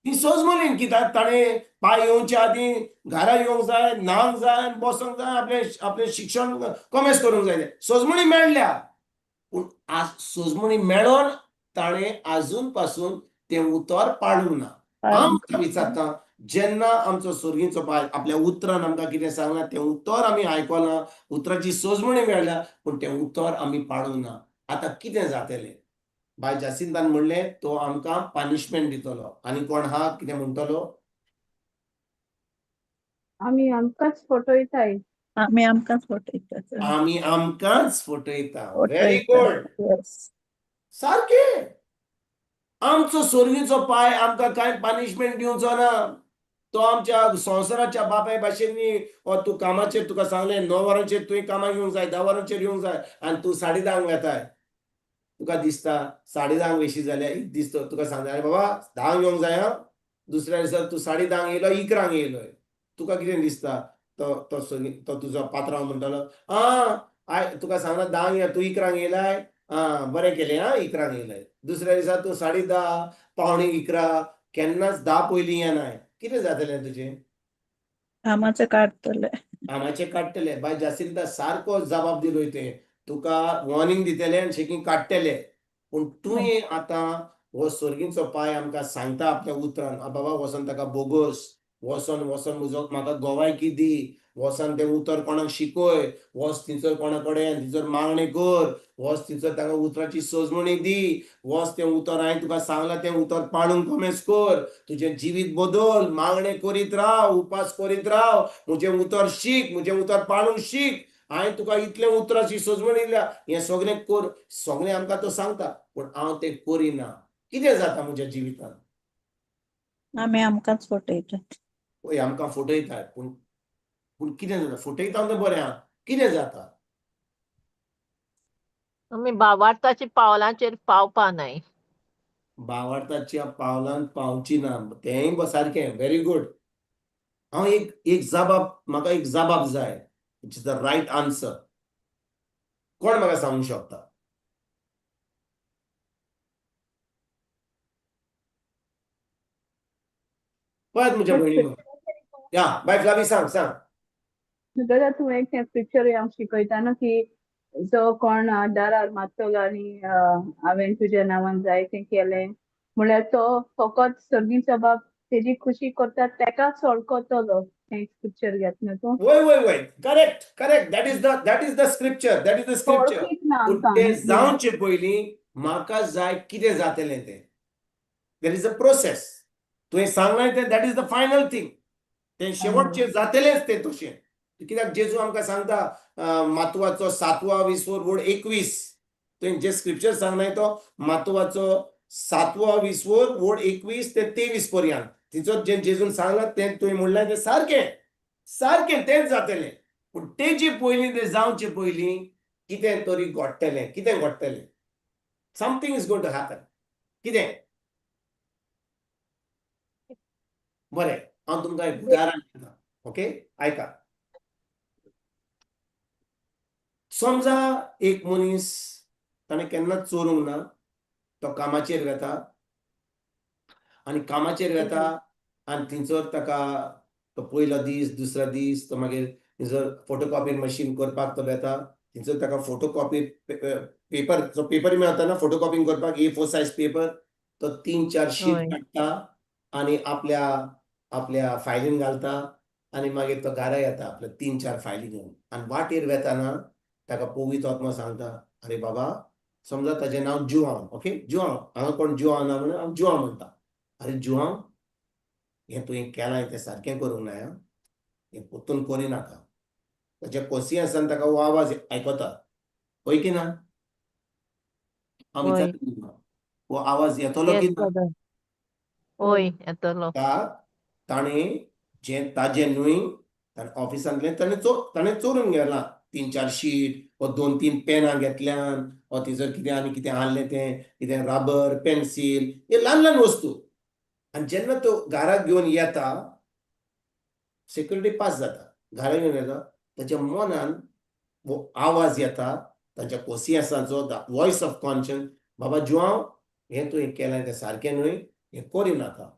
ती सोजमलीन कित्याक ताणें पाय येवच्या आदीं घरा येवंक जाय, न्हावंक जाय, बसोंक जाय, आपलें आपलें शिक्षण कॉमेस करूंक जाय. सोजमणी मेळ्ळ्या पूण आज सोजमणी मेळोन ताणें आजून पासून तें उतर पाळूंक ना. हांव विचारता जेन्ना आमचो सोर्गीचो पाय आपल्या उतरान आमकां कितें सांगलां तें उतर आमी आयकलां, उतराची सोजमणी मेळ्ळ्या पूण तें उतर आमी पाळूंक ना. आतां कितें जातलें? बाय जासिंतान म्हणलें तो आमकां पनिशमेंट दितलो. आनी कोण हा कितें म्हणटलो? आमी आमकांच फटयताय. आमी आमकांच फटयता. आमी आमकांच फटयता. Very good, सारकें. आमचो सोर्गीचो पाय आमकां कांय पनिशमेंट दिवचो ना. तो आमच्या संवसाराच्या बापाय भाशेन न्ही, ओ तूं कामाचेर तुका सांगलें 9 वरांचेर तुवें कामाक येवंक जाय, 10 वरांचेर येवंक जाय आनी तूं 10:30 वेताय. तुका दिसता 10:30 वेशी जाल्यार एक दीस तुका सांगता आरे बाबा 10 येवंक जाय आं, दुसऱ्या दिसा तूं 10:30 येयलो, 11 येयलो. तुका कितें दिसता? तो तो तो तुजो पात्रांव म्हणटलो आं I तुका सांगला 10 या तूं 11 येयलाय, आं बरें केलें आं 11 येयलाय. दुसऱ्या दिसा तूं 10:30, 10:45, केन्नाच 10 पयलीं येनाय. कितें जातलें तुजें? कामाचें काडटलें. कामाचें काडटलें. बाय जासिंता सारको जबाब दिलो तें, तुका वॉर्निंग दितलें आनी शेकीं काडटले. पूण तुवें आतां हो सोर्गीचो पाय आमकां सांगता आपल्या उतरान, बाबा वचोन ताका बोगोस, वचोन वचोन म्हजो म्हाका गोवायकी दी, वचोन तें उतर कोणाक शिकय, वच थंयसर कोणा कडेन थंयसर मागणें कर, वच थंयसर ताका उतराची सोजमणी दी, वच तें उतर हांवें तुका सांगलां तें उतर पाळूंक कोमेस कर, तुजें जिवीत बदल, मागणें करीत राव, उपास करीत राव, म्हजें उतर शीक, म्हजें उतर पाळूंक शीक, हांवें तुका इतलें उतराची सोजमणी दिल्या, हें सगळें कर, सगळें आमकां तो सांगता पूण हांव तें करिना. कितें जाता म्हज्या जिवितांत? आमी आमकांच फटयतात. पळय आमकां फटयतात. पूण पूण कितें जाता? फटयता तें बरें आहा, कितें जाता? आमी भावार्थाच्या पावलांचेर पावपा नाय. भावार्थाच्या पावलान पावची ना, तेंय सारकें. Very good. हांव एक एक जबाब, म्हाका एक जबाब जाय, which is the right answer. कोण म्हाका सांगूंक शकता? पळयात म्हज्या भयणीनो. या बाय फ्लावी, सांग सांग. दादा, तूं एक हें स्क्रिप्चर हांव शिकयता न्हू की जो कोण दारार मारतलो आनी हांवें तुज्या नांवान जाय तें केलें म्हळ्यार तो फकत सर्गीचो बाप तेजी खुशी करता तेकाच वळखतलो. हें स्क्रिप्चर घेत न्हू तूं? वय वय वय, correct correct. That is the scripture, that is the scripture. वळखीत ना पूण आमकां. तें जावचे पयलीं म्हाका जाय कितें जातलें तें. There is a process. तुवें सांगलें तें, that is the final thing. तें शेवटचें जातलेंच तें तशें. कित्याक जेजू आमकां सांगता मातवाचो सातवा विसवोर वोड 21. तुवें जें स्क्रिप्चर सांगलाय तो मातवाचो सातवा विसवोर वोड 21 ते 23 पर्यंत, तिचो जें जेजून सांगलां तें तुवें म्हणलें तें सारकें सारकें, तेंच जातलें. पूण तेजे पयलीं, तें जावचे पयलीं कितें तरी घडटलें. कितें घडटलें? Something is going to happen. कितें? बरें, हांव तुमकां एक उदाहरण दिता. ओके, आयका. समजा एक मनीस, ताणें केन्नाच चोरूंक ना. तो कामाचेर वेता आनी कामाचेर वेता आनी थंयसर ताका तो पयलो दीस, दुसरो दीस, तो मागीर थंयसर फोटोकॉपी मशीन करपाक तो वेता. थंयसर ताका फोटोकॉपी पेपर, जो पेपर मेळटा ना फोटोकॉपिंग करपाक, ए फोर सायज पेपर, तो तीन चार शीट काडटा आनी आपल्या आपल्या फायलीन घालता आनी मागीर तो घरा येता आपल्या तीन चार फायली घेवन. आनी वाटेर वेताना ताका पवित्र आत्मा सांगता, अरे बाबा, समजा ताजें नांव जुआंव. ओके, जुआंव. हांगा कोण जुआंव ना म्हणून हांव जुआंव म्हणटा. अरे जुआंव, हें तुवें केलां तें सारकें करूंक ना, हें परतून करिनाका. ताच्या कोसियेंसान ताका हो आवाज आयकता. हय की ना? हांव विचारता तुमकां, हो आवाज येतलो की ना? हय, येतलो. ताणें जें ताजें न्हय, ताणें ऑफिसांतलें ताणें चोरून गेलां तीन चार शीट वा दोन तीन पेनां घेतल्यान वा थंयसर कितें आनी कितें आहलें तें, कितें रबर, पेन्सील, हे ल्हान ल्हान वस्तू. आनी जेन्ना तो घराक घेवन येता, सेक्युरिटी पास जाता, घरा घेवन येता, ताच्या मनान हो आवाज येता ताच्या कोसियेंसाचो, the voice of conscience, बाबा जुआंव, हें तुवें केलें तें सारकें न्हय, हें करिनाका.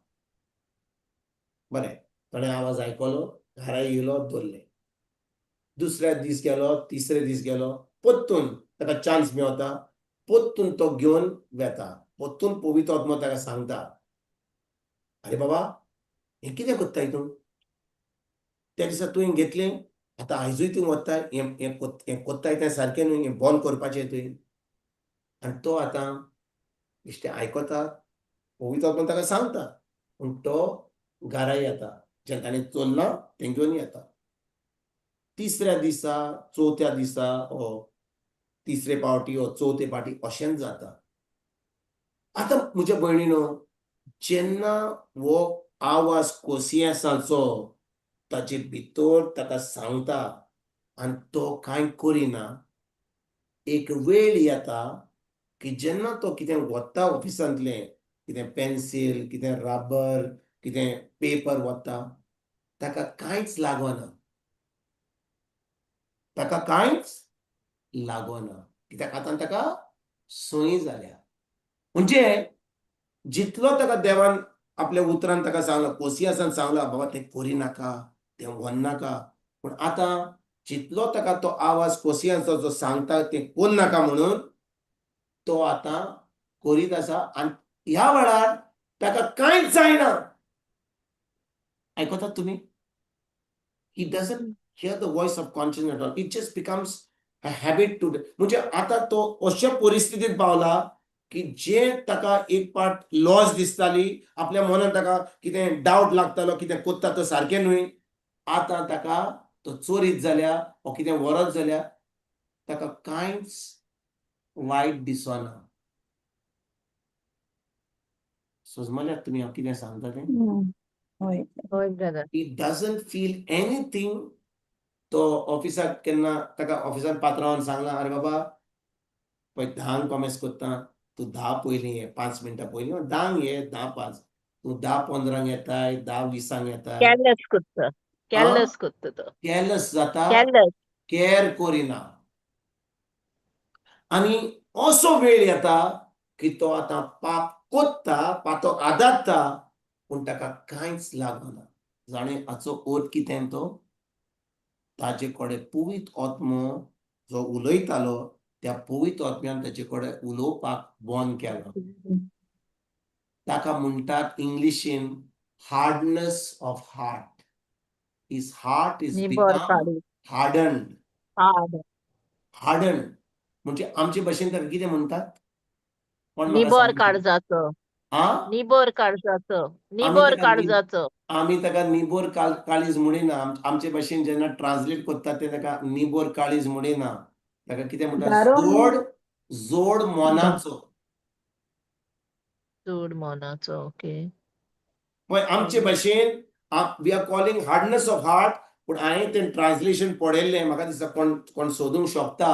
बरें, ताणें आवाज आयकलो, घरा येयलो, दवरलें. दुसऱ्या दीस गेलो, तिसरे दीस गेलो, परतून ताका चान्स मेवता, परतून तो घेवन वेता. परतून पवित्र आत्मो ताका सांगता, अरे बाबा, हें कितें करताय तूं? त्या दिसा तुवें घेतलें, आतां आयजूय तूं वताय, हें हें हें कोत्ताय तें सारकें न्हय, हें बंद करपाचें तुवें. आनी तो आतां बेश्टें आयकता, पवित्र आत्मो ताका सांगता, पूण तो घरा येता, जें ताणें चोरलां तें घेवन येता. तिसऱ्या दिसा, चवथ्या दिसा, ओ तिसरे पावटी ओ चवथे पावटी अशेंच जाता. आतां म्हज्या भयणीनो, जेन्ना हो आवाज कोसियेंसाचो ताचे भितर ताका सांगता आनी तो कांय करिना, एक वेळ येता की जेन्ना तो कितें व्हरता ऑफिसांतलें, कितें पेन्सील, कितें रबर, कितें पेपर व्हरता, ताका कांयच लागना, ताका कांयच लागना. कित्याक? आतां ताका संय जाल्या. म्हणजे जितलो ताका देवान आपल्या उतरान ताका सांगला, कोसियासान सांगला, बाबा तें करिनाका, तें व्हरनाका, पूण आतां जितलो ताका तो आवाज कोसियांचो जो सांगता तें करनाका म्हणून, तो आतां करीत आसा आनी ह्या वेळार ताका कांयच जायना. आयकतात तुमी? He doesn't hear the voice of conscience at all. It just becomes a habit to, म्हणजे आतां तो अशा परिस्थितीत पावला की जे ताका एक पाट लॉस दिसताली, आपल्या मनान ताका कितें डावट लागतालो, कितें कोत्ता तो सारकें न्हय, आतां ताका तो चोरीत जाल्या वो कितें व्हरत जाल्यार ताका कांयच वायट दिसना. समजल्यात तुमी हांव कितें सांगता तें? हय. हय brother. He doesn't feel anything. तो ऑफिसाक केन्ना ताका ऑफिसान पात्रांवान सांगला, अरे बाबा, पळय 10क कोमेस करता, तूं 10 पयलीं ये, 5 मिनटां पयलीं 10क ये, 10:05, तूं 10:15 येताय, 10:20 येताय. कॅरलेस करता, कॅरलेस करता तो. कॅरलेस जाता, कॅरलेस, कॅर करिना. आनी असो वेळ येता की तो आतां पाप कोत्ता, पातक आदारता, पूण ताका कांयच लागना. जाणें हाचो अर्थ कितें? तो ताजे कडेन पवित्र आत्मो जो उलयतालो, त्या पवित्र आत्म्यान ताचे कडेन उलोवपाक बंद केलो. ताका म्हणटात इंग्लिशीन hardness of heart. His heart is निबर become काळीज, हार्डन्ड. हार्ड. हार्डन म्हणजे आमचे भाशेन ताका कितें म्हणटात? कोण म्हाका निबर सांगूंक शकता? काळजाचो. आ, निबर काळजाचो, निबर काळजाचो. आमी ताका निबोर काळीज म्हणिना. आमचे भाशेन जेन्ना ट्रान्सलेट करतात ते ताका निबोर काळीज म्हणिना. ताका कितें म्हणटात? जोड जोड मनाचो. जोड मनाचो, ओके. पळय, आमचे भाशेन we are calling hardness of heart, पूण हांवें तें ट्रान्सलेशन पळयल्लें, म्हाका दिसता कोण कोण सोदूंक शकता.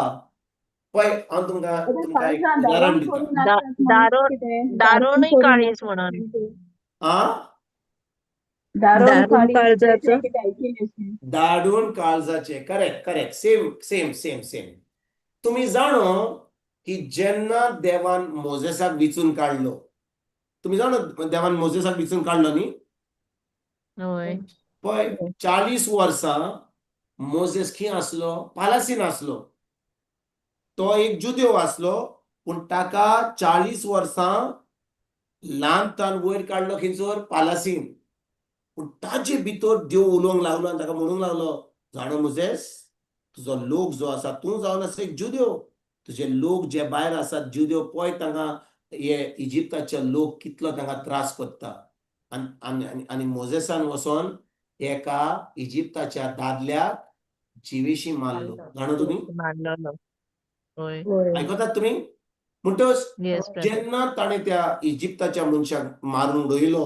पळय, हांव तुमकां तुमकां एक उदाहरण दिता. दारुणूय काळीज म्हणून. आ. दारुण दारुण काळजाचो. दाडून काळजाचे, correct correct, same same same same. तुमी जाणो की जेन्ना देवान मोजेसाक विचून काडलो, तुमी जाणो देवान मोजेसाक विचून काडलो न्ही? हय. पळय, 40 वर्सां मोजेस खंय आसलो? पालासीन आसलो. तो एक जुदेव आसलो, पूण ताका 40 वर्सां ल्हान तान वयर काडलो खंयसर? पालासीन. पूण ताजे भितर देव उलोवंक लागलो आनी ताका म्हणूंक लागलो, जाणो मोजेस, तुजो लोक जो आसा, तूं जावन आसा एक जुदेव, तुजे लोक जे भायर आसात जुदेव, पळय तांकां हे इजिप्ताचे लोक कितलो तांकां त्रास करता. आनी आनी आनी मोजेसान वचोन एका इजिप्ताच्या दादल्याक जिवेशी मारलो. जाणा तुमी? मारलेलो, हय. आयकतात तुमी? म्हणटच येस. जेन्ना ताणें त्या इजिप्ताच्या मनशाक मारून उडयलो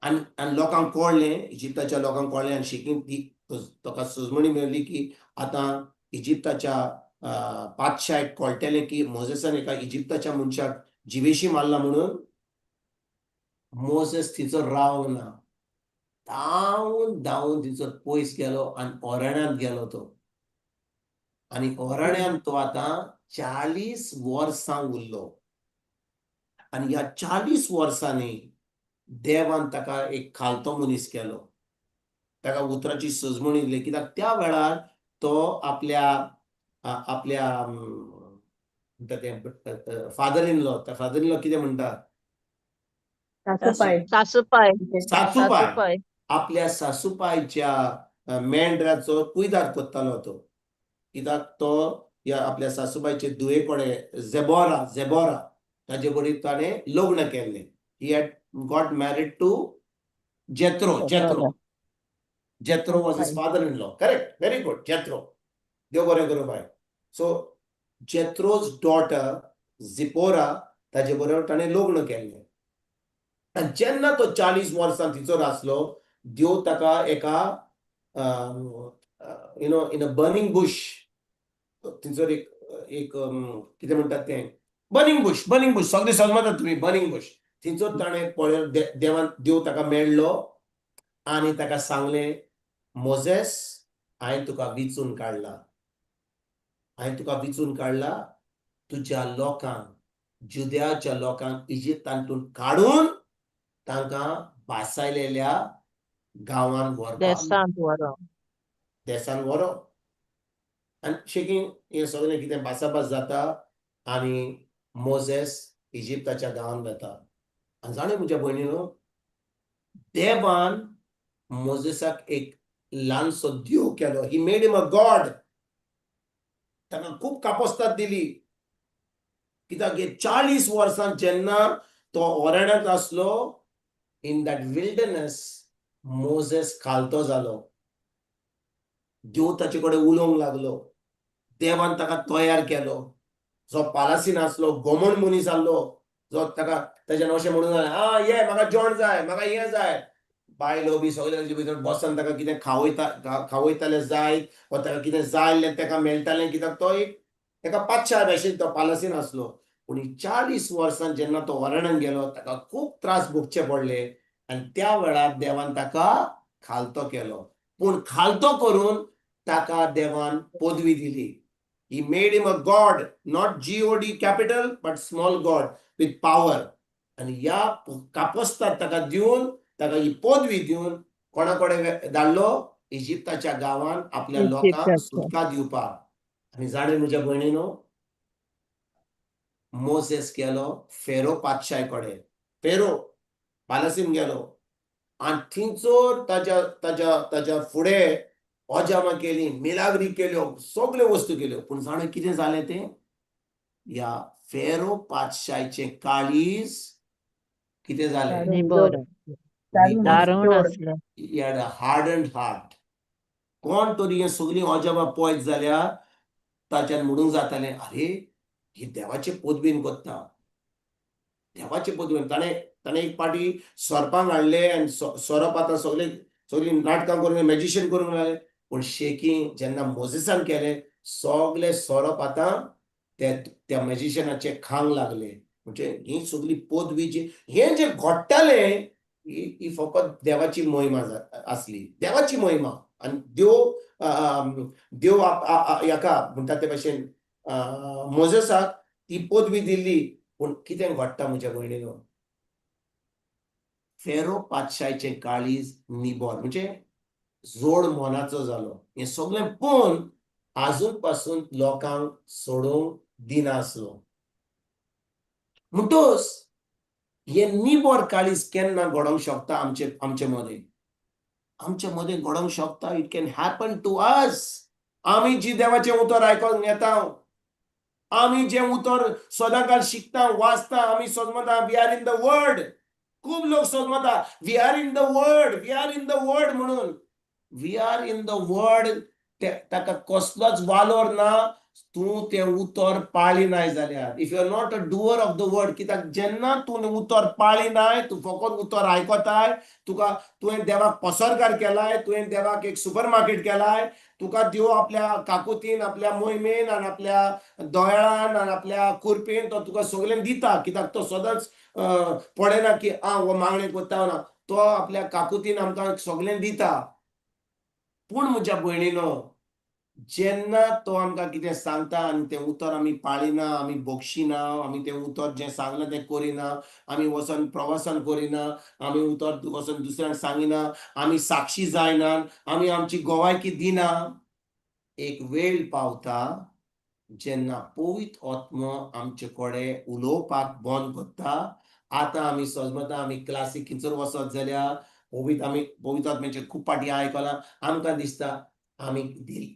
आनी आनी लोकांक कळ्ळें, इजिप्ताच्या लोकांक कळ्ळें, आनी शेकीं ती ताका सजमणी मेळ्ळी की आतां इजिप्ताच्या पातशायक कळटलें की मोजेसान एका इजिप्ताच्या मनशाक जिवेशी मारला म्हणून. मोजेस थंयसर रावंक ना. धांवून धांवून थंयसर पयस गेलो आनी अरण्यांत गेलो तो. आनी अरण्यांत तो आतां 40 वर्सां उरलो. आनी ह्या 40 वर्सांनी देवान ताका एक खालतो मनीस केलो, ताका उतराची सजमणी दिली, कित्याक त्या वेळार तो आपल्या आपल्या म्हणटा तें फादर इन लॉ, त्या फादर इन लॉ कितें म्हणटा? सासूपाय. सासूपाय. सासूपाय. सासूपाय. आपल्या सासूबायच्या मेंढराचो कुयदाद करतालो तो, कित्याक तो ह्या आपल्या सासूबायचे धुवे कडेन, झेबोरा, झेबोरा, ताजे बरोबर ताणें लग्न केल्लें. He had got married to Jethro. Jethro, Jethro was his father in law, correct, very good. Jethro, देव बरें करूं बाय. सो जेथ्रोज डॉटर झिपोरा, ताजे बरोबर ताणें लग्न केल्लें. आनी जेन्ना तो 40 वर्सां थंयसर आसलो, देव ताका एका in a burning bush, थंयसर एक एक कितें म्हणटात तें, बर्निंग बुश, बर्निंग बुश, सगळे समजतात तुमी बर्निंग बुश. थंयसर ताणें पळय, देवान, देव ताका मेळ्ळो आनी ताका सांगलें, मोजेस, हांवें तुका विचून काडला, हांवें तुका विचून काडला तुज्या लोकांक, जुद्याच्या लोकांक इजिप्तांतून काडून तांकां भासायलेल्या गांवान व्हरपाक. देसांत व्हरो. देसान व्हरो. आनी शेकीं हें सगळें कितें भासाभास जाता आनी मोजेस इजिप्ताच्या गांवान वता. आनी जाणा म्हज्या भयणीनो, देवान मोजेसाक एक ल्हानसो देव केलो. He made him a god. ताका खूब कापोस्ताद दिली, कित्याक हे 40 वर्सां जेन्ना तो अरण्यांत आसलो, इन that wilderness, Moses खालतो जालो. देव ताचे कडेन उलोवंक लागलो. देवान ताका तयार केलो. जो पालासीन आसलो, गोमण मनीस आसलो, जो ताका ताच्यान अशें म्हणून जालें, आ ये, म्हाका जेवण जाय, म्हाका हें जाय, बायलो बी सगळे ताचे भितर बसन ताका कितें खावयता, खावयताले जायत वा ताका कितें जाय आसलें ताका मेळटालें, कित्याक तो एक एका पातशा भशेन तो पालसीन आसलो. पूण 40 वर्सां जेन्ना तो अरण्यान गेलो ताका खूब त्रास भोगचे पडले आनी त्या वेळार देवान ताका खालतो केलो. पूण खालतो करून ताका देवान पदवी दिली. He made him a god, not God capital, but small god with power. आनी ह्या कापस्ताद ताका दिवन, ताका ही पदवी दिवन कोणा कडेन धाडलो? इजिप्ताच्या गांवान आपल्या लोकांक सुटका दिवपाक. आनी जाणें म्हज्या भयणीनो, मोसेस गेलो फेरो पातशाय कडेन, फेरो पालसीन गेलो आनी थंयसर ताज्या ताज्या ताज्या फुडें अजामां केली, मिलाग्री केल्यो, सगल्यो वस्तू केल्यो. पूण जाणें कितें जालें तें? ह्या फेरो पातशायचें काळीज कितें जालें? निबर. दारुण आसलें. He had a hardened heart. कोण तरी हें सगळीं अजाबां पळयत जाल्यार ताच्यान म्हणूंक जातालें, अरे ही देवाचे पदवीन करता, देवाचे पदवीन. ताणें ताणें एक पाटी सोरपांक हाडले आनी सोरोप आतां सगळे सगळीं नाटकां करूंक, मॅजिशियन करूंक लागले. पूण शेकी जेन्ना मोजेसान केलें, सगळे सोरोप आतां त्या मॅजिशियनाचे खांक लागले. म्हणजे ही सगळी पदवी जी हें जें घडटालें ही फकत देवाची महिमा आसली, देवाची महिमा. आनी देव देव हाका म्हणटा ते भशेन मोजेसाक ती पदवी दिल्ली. पूण कितें घडटा म्हज्या भयणीनो, फेरो पातशायचें काळीज निबर म्हणजे जोड मनाचो जालो. हें सगळें पळोवन आजून पासून लोकांक सोडोवंक दिनासलो. म्हणटोच हे निबर काळीज केन्ना घडोवंक शकता? आमचे आमचे मदें, आमचे मदें घडोवंक शकता. It can happen to us. आमी जी देवाचें उतर आयकोंक येता, आमी जें उतर सदांकाळ शिकता, वाचता, आमी समजता we are in the word. खूब लोक समजता we are in the word, we are in the word म्हणून. We are in the word ताका कसलोच वालोर ना तूं तें उतर पाळिनाय जाल्यार. If you are not a doer of the word. कित्याक जेन्ना तूं उतर पाळिनाय, तूं फकत उतर आयकताय, तुका तुवें देवाक पसरकार केलाय, तुवें देवाक एक सुपर मार्केट केलाय, तुका देव आपल्या काकुतीन, आपल्या मोहिमेन आनी आपल्या दयाळान आनी आपल्या कृपेन तो तुका सगळें दिता. कित्याक तो सदांच पळयना की आं हो मागणें करता ना, तो आपल्या काकुतीन आमकां सगळें दिता. पूण म्हज्या भयणीनो, जेन्ना तो आमकां कितें सांगता आनी तें उतर आमी पाळिना, आमी बक्षिना, आमी तें उतर जें सांगलां तें करिना, आमी वचोन प्रवासान करिना, आमी उतर वचोन दुसऱ्यांक सांगिना, आमी साक्षी जायना, आमी आमची गोवायकी दिना, एक वेळ पावता जेन्ना पवित्र आत्मो आमचे कडेन उलोवपाक बंद करता. आतां आमी समजता आमी क्लासीक खंयसर वचत जाल्यार पवित्र आमी पवित्र आत्म्याचे खूब पाटी आयकलां, आमकां दिसता आमी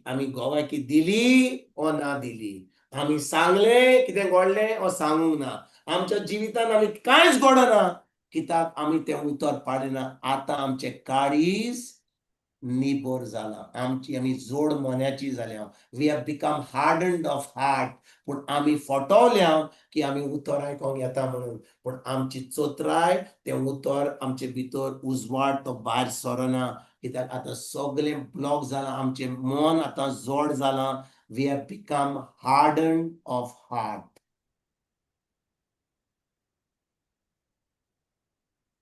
आमी गोवायकी दिली ओ ना दिली, आमी सांगलें कितें घडलें ओ सांगूंक ना, आमच्या जिवितान आमी कांयच घडना कित्याक आमी तें उतर पाडिना. आतां आमचें काळीज निबर जालां, आमची आमी जोड मोन्याची जाल्या, we have become hardened of heart. पूण आमी फटवल्या की आमी उतर आयकोंक येता म्हणून, पूण आमची चोत्राय तें उतर आमचे भितर उजवाड तो भायर सरना. कित्याक आतां सगळें ब्लॉक जालां, आमचें मन आतां जोड जालां, we have become hardened of heart.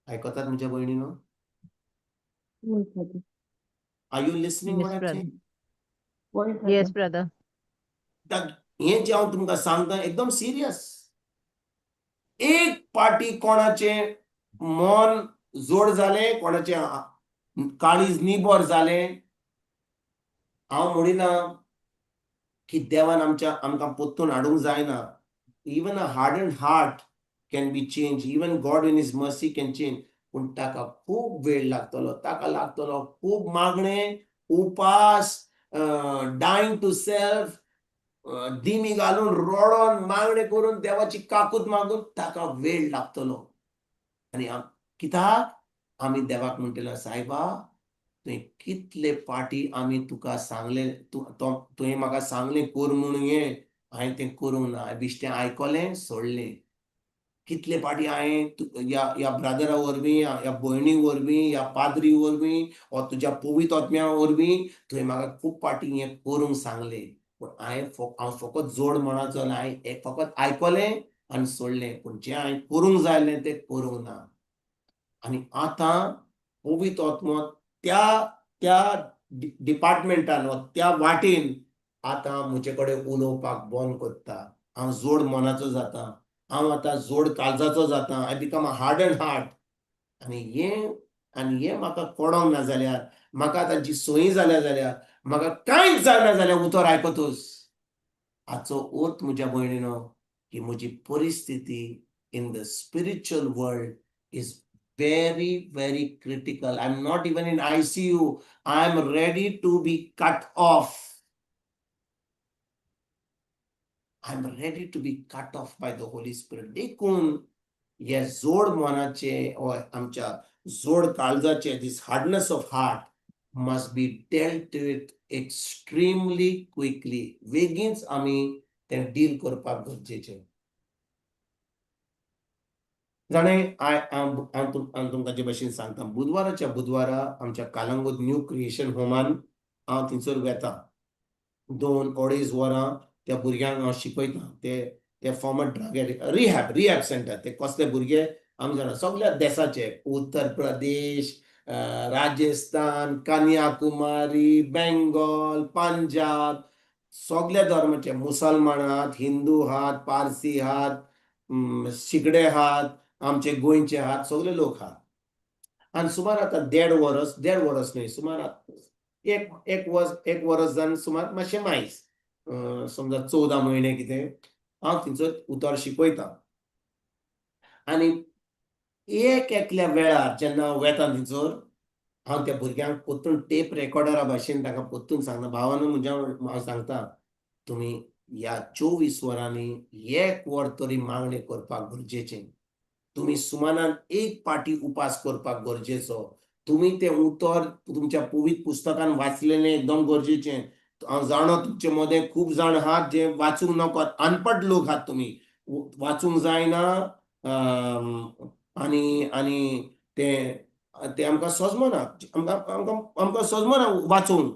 आयकतात म्हज्या भयणीनो? Are you listening Yes, what I'm brother. saying? Yes, brother. हें जें हांव तुमकां सांगता एकदम सिरियस. एक पार्टी कोणाचें मन जोड जालें, कोणाचें काळीज निबर जालें, हांव म्हणिना की देवान आमच्या आमकां परतून हाडूंक जायना. Even a hardened heart can be change, even God in his mercy can change. पूण ताका खूब वेळ लागतलो, ताका लागतलो खूब मागणें, उपास, डायंग टू सेल्फ, दिमी घालून रडोन मागणें करून देवाची काकूत मागून ताका वेळ लागतलो. आनी कित्याक आमी देवाक म्हणटले, सायबा तुवें कितले पाटी आमी तुका सांगलें, तुवें म्हाका सांगलें कर म्हणून, हें हांवें तें करूंक ना, हांवें बेश्टें आयकलें सोडलें. कितले पाटी हांवें ह्या ब्रादरा वरवीं, ह्या भयणी वरवीं, ह्या पाद्री वरवीं, वा तुज्या पवित्र आत्म्या वरवीं तुवें म्हाका खूब पाटी हें करूंक सांगलें. पूण हांवें हांव फकत जोड मनाचो जालें, हांवें एक फकत आयकलें आनी सोडलें, पूण जें हांवें करूंक जाय आसलें तें करूंक ना. आनी आतां पवित्र आत्मो त्या त्या डिपार्टमेंटान वा त्या वाटेन आतां म्हजे कडेन उलोवपाक बंद करता. हांव जोड मनाचो जाता, हांव आतां जोड काळजाचो जाता. I become a hardened heart. आनी हें म्हाका कळोंक ना जाल्यार, म्हाका आतां जी सोयी जाल्या जाल्यार, म्हाका कांयच जायना जाल्यार उतर आयकतूच. हाचो अर्थ म्हज्या भयणीनो की म्हजी परिस्थिती in the spiritual world is very very critical. I am not even in ICU, I am ready to be cut off. I am ready to be cut off by the Holy Spirit. देखून हे जोड मनाचे वा आमच्या जोड काळजाचे, this hardness of heart must be dealt with extremely quickly. बेगीनच आमी तें डील करपाक गरजेचें. जाणें, हांव तुमकां जे भशेन सांगता, बुधवाराच्या बुधवारा आमच्या कालंगूट न्यू क्रिएशन होमान हांव थंयसर वेता. 2-2.5 वरां त्या भुरग्यांक हांव शिकयता. ते former drug addict rehab centre. ते कसले भुरगे आमी जाणा, सगळ्या देसाचे, उत्तर प्रदेश, राजस्थान, कन्याकुमारी, बेंगॉल, पंजाब, सगळ्या धर्माचे, मुसलमान आहात, हिंदू आहात, पारसी आहात, शिगडे आहात, आमचे गोंयचे आहात, सगळे लोक आहात. आनी सुमार आतां 1.5 वरस, 1.5 वरस न्हय, सुमार एक एक वर्स, एक वरस जावन सुमार मातशें मायज, समजा 14 म्हयने कितें हांव थंयसर उतर शिकयता. आनी एक एकल्या वेळार जेन्ना हांव वेता थंयसर, हांव त्या भुरग्यांक परतून टेप रेकॉर्डरा भाशेन तांकां परतून सांगता, भावानो म्हज्या, हांव सांगता, तुमी ह्या 24 वरांनी एक वर तरी मागणें करपाक गरजेचें. तुमी सुमानान एक पाटी उपास करपाक गरजेचो. तुमी तें उतर तुमच्या पवित्र पुस्तकान वाचलेलें एकदम गरजेचें. हांव जाणो तुमचे मदें खूब जाण आहात जे वाचूंक नकत, अनपड लोक आहात तुमी, वाचूंक जायना आनी आनी तें तें आमकां सजमना, आमकां आमकां आमकां सजमना वाचूंक,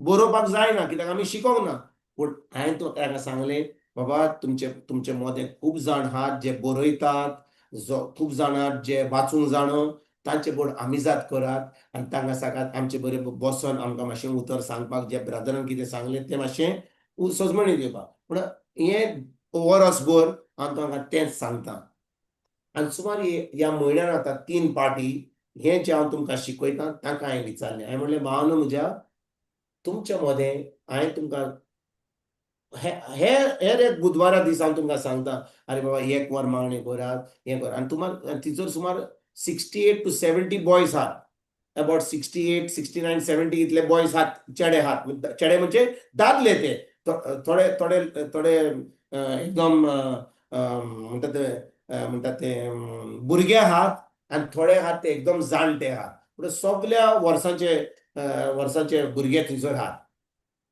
बरोवपाक जायना, कित्याक आमी शिकोंक ना. पूण हांवें तो ताका सांगलें, बाबा, तुमचे तुमचे मदें खूब जाण आहात जे बरयतात, जो खूब जाण आहात जे वाचूंक जाणो, तांचे बोड आमिजाद करात आनी तांकां सांगात आमचे बरें बसोन आमकां मातशें उतर सांगपाक, जे ब्रदरान कितें सांगलें तें मातशें सजमणी दिवपाक. पूण हें वरसभर हांव तांकां तेंच सांगता. आनी सुमार ह्या म्हयन्यान आतां 3 पाटी हें जें हांव तुमकां शिकयता, तांकां हांवें विचारलें. हांवें म्हणलें, भावानो म्हज्या, तुमच्या मदें हांवें तुमकां हे हेर एक बुधवारा दीस हांव तुमकां सांगता, आरे बाबा, एक वर मागणें करात, हें करात. आनी तुमार थंयसर सुमार 68 to 70 boys आहात, अबाउट 68, 69, 70 इतले बॉयज आहात, चेडे आहात. चेडे म्हणजे दादले ते, थोडे थोडे थोडे एकदम म्हणटा ते भुरगे आहात आनी थोडे आहात ते एकदम जाणटे आहात. पूण सगल्या वर्सांचे भुरगे थंयसर आहात.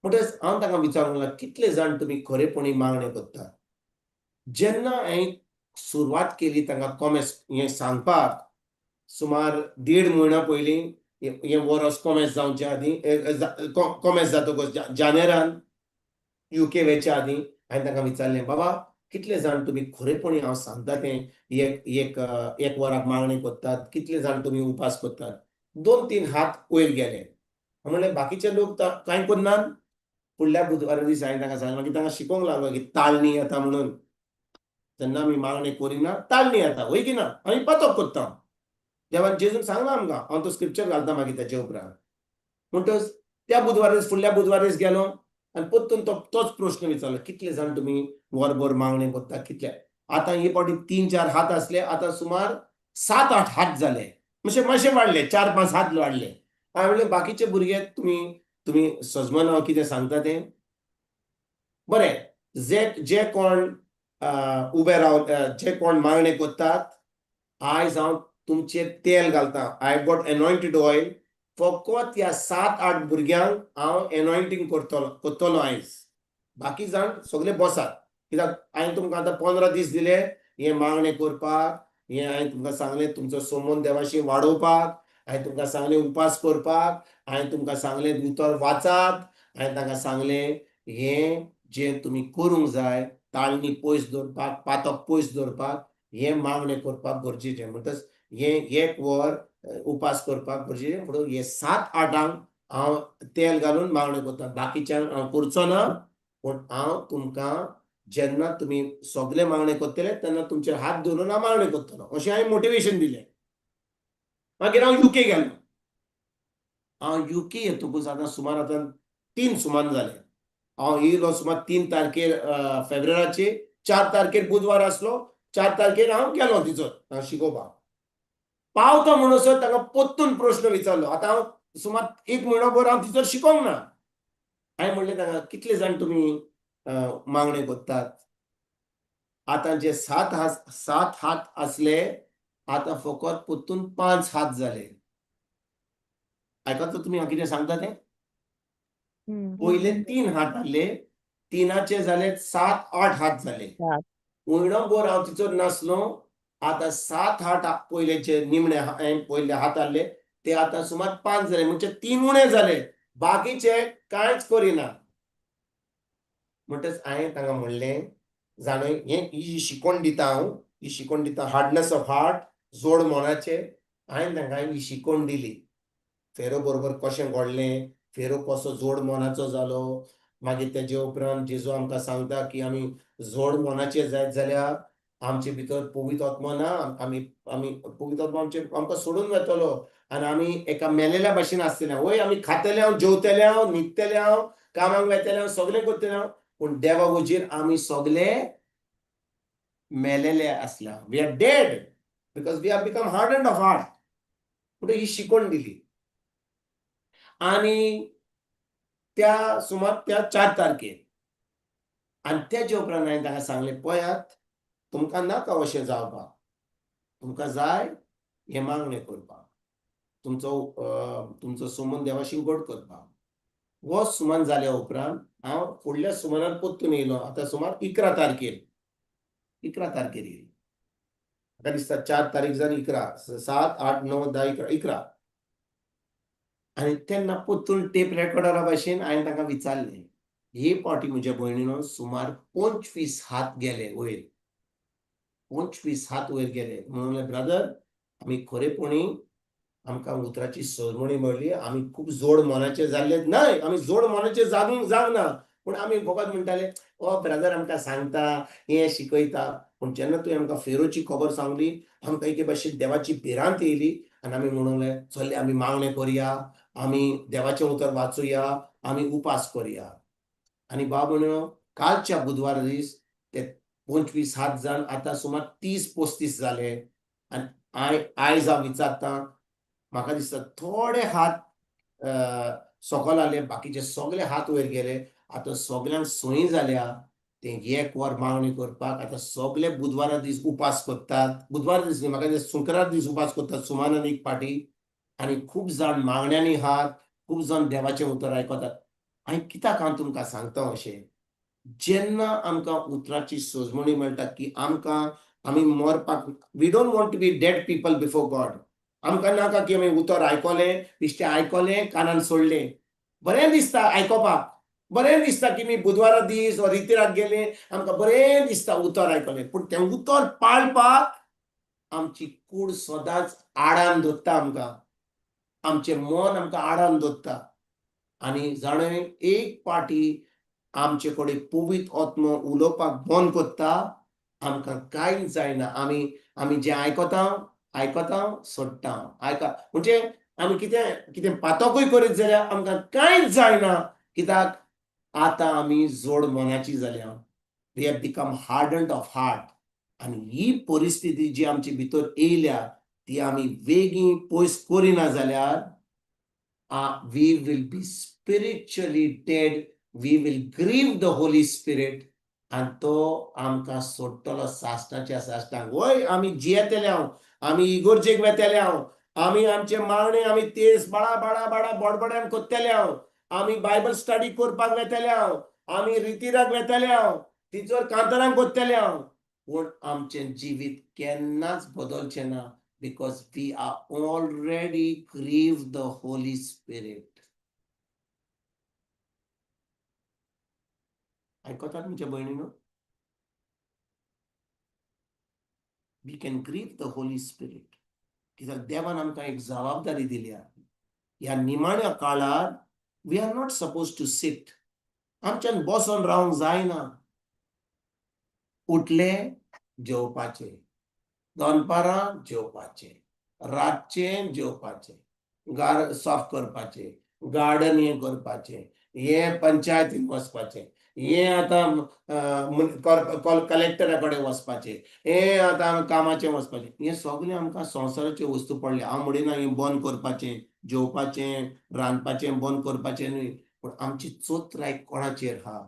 म्हणटकच हांव तांकां विचारूंक लागलो, कितले जाण तुमी खरेपणी मागणें करतात? जेन्ना हांवें सुरवात केली तांकां कॉमेस हें सांगपाक, सुमार 1.5 म्हयन्या पयलीं, हें वरस कॉमेस जावचे आदीं, कॉमेस जातकच जानेरान युके वेच्या आदीं, हांवें तांकां विचारलें, बाबा, कितले जाण तुमी खरेपणी हांव सांगता तें एक एक एक वराक मागणें करतात? कितले जाण तुमी उपास करतात? 2-3 हात वयर गेले. म्हणलें, बाकीचे लोक कांय करनात? फुडल्या बुधवारा दीस हांवें तांकां सांगलें, मागीर तांकां शिकोवंक लागलो की ताळणी येता म्हणून. जेन्ना आमी मागणें करिना, ताळणी येता, वय की ना? आमी पातक करता. देवान जेजून सांगलां आमकां. हांव तो स्क्रिप्चर घालता मागीर ताचे उपरांत. म्हणटच त्या बुधवारा दीस, फुडल्या बुधवारा दीस गेलो आनी परतून तो तोच प्रश्न विचारलो, कितले जाण तुमी वरभर मागणें करता? कितले? आतां हे फावटी 3-4 हात आसले, आतां सुमार 7-8 हात जाले. मातशे मातशे वाडले, 4-5 हात वाडले. हांवें म्हणलें, बाकीचे भुरगे, तुमी तुमी सजमन हांव कितें सांगता तें? बरें, जे जे कोण उबे राव, जे कोण मागणें करतात, आयज हांव तुमचेर तेल घालता. I got anointed oil. फकत ह्या 7-8 भुरग्यांक हांव एनॉयंटींग करतलो करतलो आयज. बाकी जाण सगळे बसात, कित्याक हांवें तुमकां आतां 15 दीस दिले हें मागणें करपाक. हें हांवें तुमकां सांगलें, तुमचो संबंद देवाशी वाडोवपाक. हांवें तुमकां सांगलें, उपास करपाक. हांवें तुमकां सांगलें, उतर वाचात. हांवें तांकां सांगलें, हें जें तुमी करूंक जाय, ताळणी पयस दवरपाक, पातक पयस दवरपाक, हें मागणें करपाक गरजेचें. म्हणटच हें एक वर उपास करपाक गरजेचें. म्हणून हे 7-8 हांव तेल घालून मागणें करता, बाकीच्यांक हांव करचो ना. पूण हांव तुमकां जेन्ना तुमी सगळे मागणें करतले तेन्ना तुमचेर हात दवरून हांव मागणें करतलो, अशें हांवें मोटिवेशन दिलें. मागीर हांव युके गेलो. हांव युके येतकूच आतां सुमार आतां 3 सुमान जाले. हांव येयलो सुमार 3 तारखेर फेब्रुवाराचे, 4 तारखेर बुधवार आसलो, 4 तारखेर हांव गेलो तिचो शिकोवपाक. पावता म्हणसर ताका परतून प्रश्न विचारलो. आतां हांव सुमार 1 म्हयनो भर हांव तिचो शिकोंक ना. हांवें म्हणलें ताका, कितले जाण तुमी मागणें करतात? आतां जे 7 हात आसले आतां फकत परतून 5 हात जाले. आयकता तुमी हांव कितें सांगता तें? पयले 3 हात आसले, 3 जाले 7-8 हात जाले. म्हयनो भर हांव तिचो नासलो. आतां 7-8 पयलेचे निमणे पयले हात आसले ते आतां सुमार 5 जाले, म्हणजे 3 उणे जाले. बाकीचे कांयच करिना. म्हणटच हांवें तांकां म्हणलें, जाणूय हें ही शिकोवन दिता हांव, ही शिकोवन दिता हार्डनेस ऑफ हार्ट, जोड मनाचे. हांवें तांकां ही शिकोवन दिली. फेरो बरोबर कशें घडलें, फेरो कसो जोड मनाचो जालो. मागीर तेजे उपरांत जेजू आमकां सांगता की आमी जोड मनाचे जायत जाल्यार आमचे भितर पवित्र आत्मो ना, आमी आमी पवित्र आत्मो आमचे आमकां सोडून वतलो आनी आमी एका मेलेल्या भाशेन आसतले. वय आमी खातले हांव, जेवतले हांव, न्हिदतले हांव, कामाक वेतले हांव, सगळें करतले हांव, पूण देवा हुजीर आमी सगळे मेलेले आसल्या. We are dead because we are become hardened of heart. पूण ही शिकवण दिली. आनी त्या सुमार त्या 4 तारखेर आनी तेजे उपरांत हांवें ताका सांगलें, पळयात तुमकां नाका अशें जावपाक, तुमकां जाय हें मागणें करपाक, तुमचो तुमचो सुमन देवाशी गोड करपाक. हो सुमन जाल्या उपरांत हांव फुडल्या सुमनान परतून येयलो. आतां सुमार 11 तारखेर, 11 तारखेर येयलो. म्हाका दिसता 4 तारीख जावन 11, 7, 8, 9, 10, 11, 11. आनी तेन्ना परतून टेप रेकॉर्डरा भाशेन हांवें तांकां विचारलें. हे फावटी म्हज्या भयणीनो सुमार 25 हात गेले वयर, 25 हात वयर गेले. म्हणून ब्रदर, आमी खरेपणी आमकां उतराची सरमणी मेळ्ळी, आमी खूब जोड मनाचे जाल्ले न्हय, आमी जोड मनाचे जागूंक जावना, पूण आमी फकत म्हणटाले, ओ ब्रदर आमकां सांगता, हें शिकयता. पूण जेन्ना तुवें आमकां फेरोची खबर सांगली, आमकां एके भाशेन देवाची भिरांत येयली आनी आमी म्हणूंक लागले, चल्ले आमी मागणें करया, आमी देवाचें उतर वाचुया, आमी उपास करया. आनी बाबा कालच्या बुधवार दीस ते 25 हात जावन आतां सुमार 30-35 जाले. आनी आयज हांव विचारता, म्हाका दिसता थोडे हात सकल आले, बाकीचे सगळे हात वयर गेले. आतां सगल्यांक सोयी जाल्या ते 1 वर मागणी करपाक. आतां सगळे बुधवारा दीस उपास करतात, बुधवारा दीस न्ही, म्हाका दिसता शुक्रार दीस उपास करतात सुमानान 1 पाटी. आनी खूब जाण मागण्यांनी हात, खूब जाण देवाचें उतर आयकतात. हांवें कित्याक हांव तुमकां सांगता अशें, जेन्ना आमकां उतराची सजमणी मेळटा की आमकां आमी मरपाक, we don't want to be dead people before God. आमकां नाका की आमी उतर आयकलें, बेश्टें आयकलें, कानान सोडलें. बरें दिसता आयकोपाक, बरें दिसता की मी बुधवारा दीस वा रितिराक गेले, आमकां बरें दिसता उतर आयकलें. पूण तें उतर पाळपाक आमची कूड सदांच आडान दवरता आमकां, आमचें मन आमकां आडान दवरता. आनी जाणें एक पाटी आमचे कडेन पवित्र आत्मो उलोवपाक बंद करता, आमकां कांय जायना. आमी आमी जें आयकता आयकता सोडटा, आयका म्हणजे आमी कितें कितें पातकूय करीत जाल्यार आमकां कांयच जायना. कित्याक आतां आमी जोड मनाची जाल्या, we have become hardened of heart. आनी ही परिस्थिती जी आमचे भितर येयल्या ती आमी वेगीं पयस करिना जाल्यार we will be spiritually dead, we will grieve the Holy Spirit. आनी तो आमकां सोडटलो सासणाच्या सासणाक. वय आमी जियेतले हांव, आमी इगोर्जेक वेतले हांव, आमी आमचे मागणे आमी तेज बाळा बाळा बाळा बडबड्यान कोत्तले हांव, आमी बायबल स्टडी करपाक वेतले हांव, आमी रितीराक वेतले हांव, तिचोर कांतारांक कोत्तले हांव, पूण आमचें जिवीत केन्नाच बदलचें ना, because we are already grieve the Holy Spirit. आयकतात म्हज्या भयणीनो? We can grieve the Holy Spirit. कित्याक देवान आमकां एक जबाबदारी दिल्या. ह्या निमाण्या काळार we are not suppose to sit. आमच्यान बसोन रावंक जायना. उठले जेवपाचें, दनपारां जेवपाचें, रातचें जेवपाचें, गार साफ करपाचें, गार्डन हें करपाचें, हें पंचायतीन वचपाचें, हें आतां कलेक्टरा कडेन वचपाचें, हें आतां कामाचें वचपाचें, हें सगळें आमकां संवसाराच्यो वस्तू पडल्या. हांव म्हणिना हें बंद करपाचें, जेवपाचें, रांदपाचें बंद करपाचें न्हय, पूण आमची चोत्राय कोणाचेर आहा?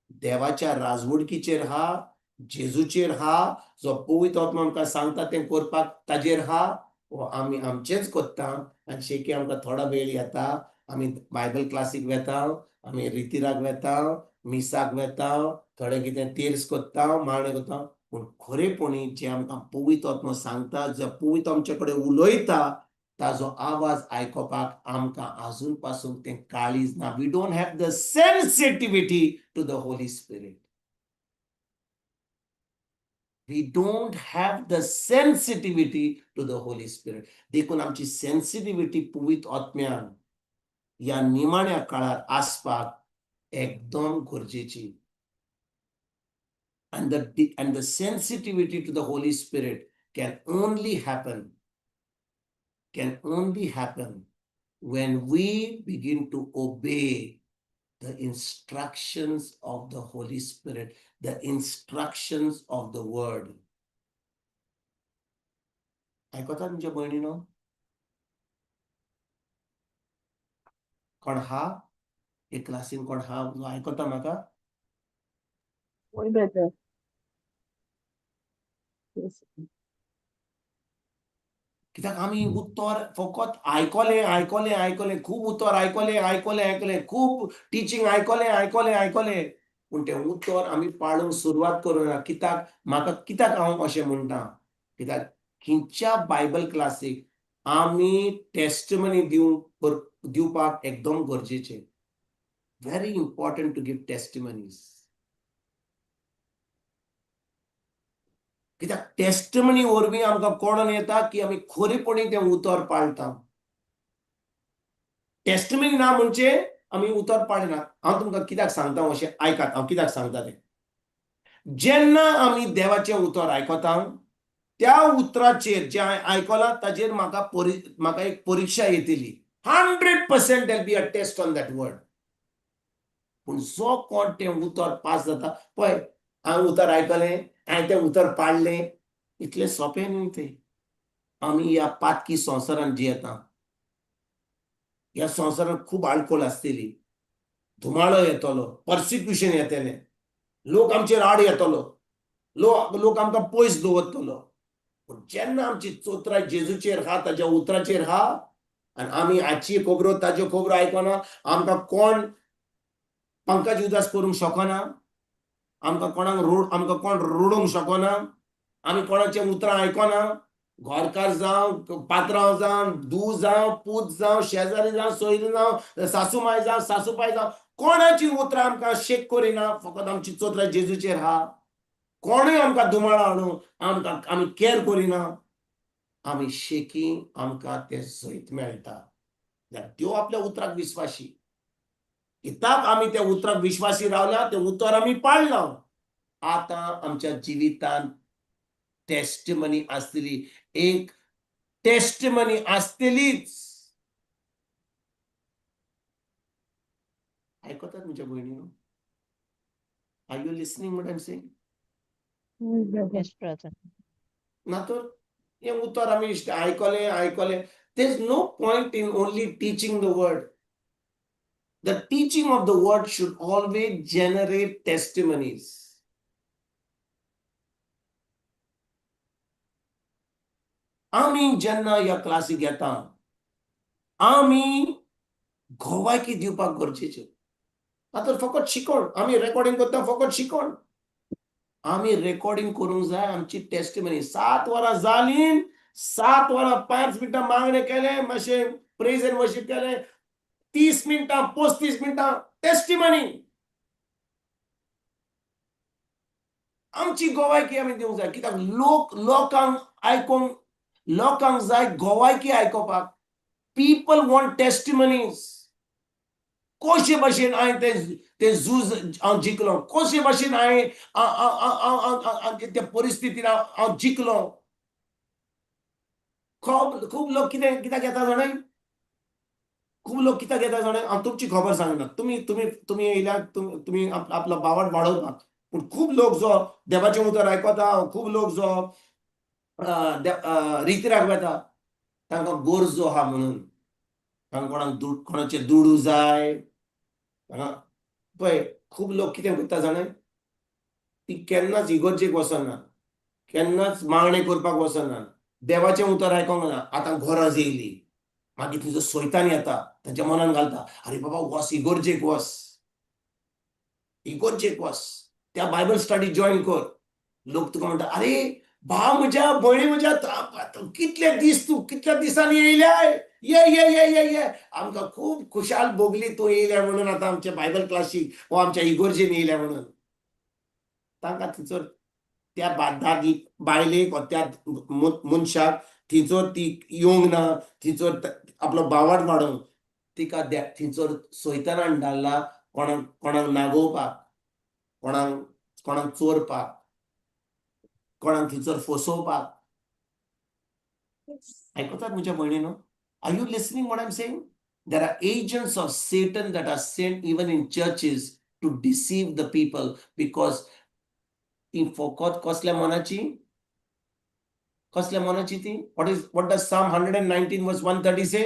देवाच्या राजवडकीचेर आहा, जेजूचेर आहा, जो पवित्र आत्मा आमकां सांगता तें करपाक ताजेर आहा. वो आमी आमचेंच कोत्ता आनी शेकी आमकां थोडो वेळ येता, आमी बायबल क्लासीक वेता, आमी रितिराक वेता, मिसाक वेता, थोडें कितें तीर्स कोत्ता, मागणें कोत्ता. पूण खरेपणी जें आमकां पवित्र आत्मा सांगता, जो पवित्र आमचे कडेन उलयता, ताजो आवाज आयकोपाक आमकां आजून पासून तें काळीज ना. We don't have the sensitivity to the Holy Spirit. We don't have the sensitivity to the Holy Spirit. देखून आमची सेन्सिटिविटी पवित्र आत्म्यान ह्या निमाण्या काळार आसपाक एकदम गरजेची. And the sensitivity to the Holy Spirit can only happen when we begin to obey the instructions of the Holy Spirit, the instructions of the Word. आयकतात तुमच्या भयणीनो? कोण हा हे क्लासीन? कोण हा आयकता म्हाका? वय ब्रदर. Yes. कित्याक आमी उतर फकत आयकलें आयकलें आयकलें, खूब उतर आयकलें आयकलें आयकलें, खूब टिचींग आयकलें आयकलें आयकलें, पूण तें उतर आमी पाळूंक सुरवात करूं ना. कित्याक म्हाका कित्याक हांव अशें म्हणटा? कित्याक खंयच्या बायबल क्लासीक आमी टेस्टमनी दिवपाक एकदम गरजेचें. Very important to give testimonies. कित्याक टेस्टमनी वरवीं आमकां कळोन येता की आमी खरेपणी तें उतर पाळटा. टेस्टमनी ना म्हणजे आमी उतर पाळना. हांव तुमकां कित्याक सांगता अशें आयकात, हांव कित्याक सांगता तें. जेन्ना आमी देवाचें उतर आयकता त्या उतराचेर जें हांवें आयकलां ताजेर म्हाका एक परिक्षा येतली. 100% there'll be a test on that word. पूण जो कोण तें उतर पास जाता, पळय हांवें उतर आयकलें, हांवें तें उतर पाळ्ळें, इतलें सोंपें न्हय तें. आमी ह्या पातकी संवसारांत जियेता. ह्या संवसारांत खूब आडखळ आसतली, धुमाळो येतलो, पर्सिक्युशन येतलें, लोक आमचेर आड येतलो, लोक आमकां पयस दवरतलो. पूण जेन्ना आमची चोत्राय जेजूचेर आहा, ताज्या उतराचेर आहा, आनी आमी हाची खबरो ताज्यो खबरो आयकना, आमकां कोण पंकज उदास करूंक शकना, आमकां कोणाक आमकां कोण रडोवंक शकना, आमी कोणाचें उतरां आयकना, घरकार जावं, पात्रांव जावं, धूव जावं, पूत जावं, शेजारी जावं, सोयरी जावं, सासू माय जावं, सासूपाय जावं, कोणाची उतरां आमकां शेक करिना. फकत आमची चोत्राय जेजूचेर आहा. कोणूय आमकां दुमाळा हाडूं, आमकां आमी कॅर करिना, आमी शेकी आमकां तें जैत मेळटा. देव आपल्या उतराक विस्वाशी. कित्याक आमी त्या उतराक विश्वासी रावल्या, तें उतर आमी पाळ्ळां. आतां आमच्या जिवितांत टेस्टमनी आसतली, एक टेस्टमनी आसतलीच. आयकतात म्हज्या भयणीनो? Are you listening what I am saying? Yes, brother. ना तर हें उतर आमी आयकलें आयकलें. There is no point in only teaching the word. The teaching of the word should always generate testimonies. आमी जेन्ना ह्या क्लासीक येता आमी गोवायकी दिवपाक गरजेचें. आतां फकत शिकोण आमी रेकॉर्डिंग करता, फकत शिकोण आमी रेकॉर्डिंग करूंक जाय आमची टेस्टिमनी. 7 वरां जालीं, 7 वरां 5 मिनटां मागणें केलें, मातशें प्रेज एंड वर्शीप केलें, 30 मिनटां 35 मिनटां टेस्टिमनी. आमची गोवायकी आमी दिवंक जाय, कित्याक लोक लोकांक आयकोंक, लोकांक जाय गोवायकी आयकोपाक. People want testimonies. कशे भाशेन हांवें तें तें झूज हांव जिखलो, कशे भाशेन हांवें त्या परिस्थितीन हांव जिखलो. खूब खूब लोक कितें कित्याक येता जाणाय, खूब लोक कित्याक येता जाणाय, हांव तुमची खबर सांगना. तुमी तुमी तुमी येयल्यार तुमी आपलो बावट वाडोवपाक, पूण खूब लोक जो देवाचें उतर आयकता, खूब लोक जो रितराक वता, तांकां गरजो आहा म्हणून, तांकां कोणाक कोणाचे दुडू जाय. पळय खूब लोक कितें करता जाणाय, ती केन्नाच इगर्जेक वचना, केन्नाच मागणें करपाक वचना, देवाचें उतर आयकोंक ना. आतां गरज येयली, मागीर तुजो सोयतान येता, तांच्या मनान घालता, अरे बाबा वस इगर्जेक वस, इगर्जेक वस, त्या बायबल स्टडी जॉयन कर. लोक तुका म्हणटा, अरे भाव म्हज्या, भयणी म्हज्या, कितले दीस तूं कितल्या दिसांनी येयल्याय, ये ये ये ये ये, आमकां खूब खुशाल भोगली तूं येयल्या म्हणून, आतां आमच्या बायबल क्लासीक वो आमच्या इगर्जेन येयल्या म्हणून. तांकां थंयसर त्या दादी बायलेक वा त्या मनशाक थंयसर ती येवंक ना, थंयसर आपलो बावट वाडोवंक तिका थंयसर सोयतानान धाडला कोणाक कोणाक नागोवपाक, कोणाक कोणाक चोरपाक, कोणाक थंयसर फसोवपाक. आयकतात म्हज्या भयणीनो? Are you listening what I am saying? There are agents of Satan that are sent even in churches to deceive the people, because ती फकत कसल्या मनाची, कसल्या मनाची ती? What does Psalm 119 verse 130 say?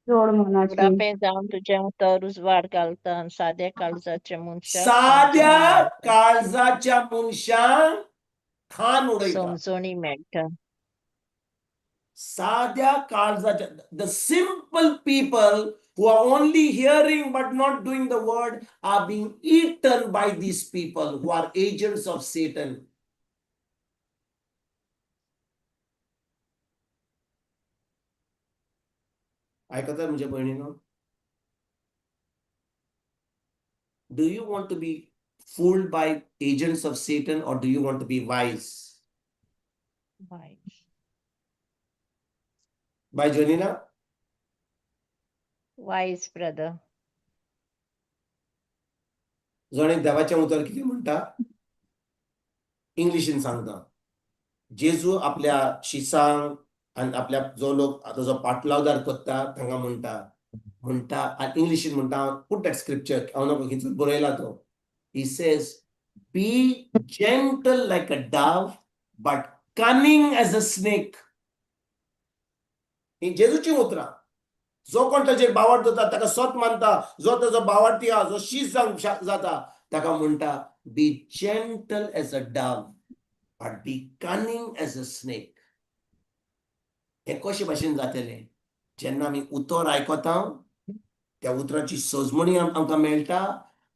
जोड मनाची. उडापें जावन तुजें उतर उजवाड घालता आनी साद्या काळजाच्या मनशाक साद्या काळजाच्या मनशांक खान उडयता, समजणी मेळटा. साद्या काळजाच्या, the simple people who are only hearing but not doing the word are being eaten by these people who are agents of Satan. आयकता म्हज्या भयणीनो? Do you want to be fooled by agents of Satan or do you want to be wise? Wise. By Janina? Wise, brother. जणे देवाचें उतर कितें म्हणटा, इंग्लिशीन सांगता. जेजू आपल्या शिसांक आनी आपल्या जो लोक आतां जो पाटलावदार करता तांकां म्हणटा, म्हणटा आनी इंग्लिशीन म्हणटा, put that scripture, हांव नाका खंयसर बरयला तो. He says, be gentle like a dove but cunning as a snake. ही जेजूची उतरां. जो कोण ताचेर बावट जाता ताका सत मानता, जो ताजो बावटी आहा, जो शीस जावंक जाता ताका म्हणटा, be gentle as a dove but be cunning as a snake. हें कशे भाशेन जातलें? जेन्ना आमी उतर आयकता, त्या उतराची सजमणी आमकां मेळटा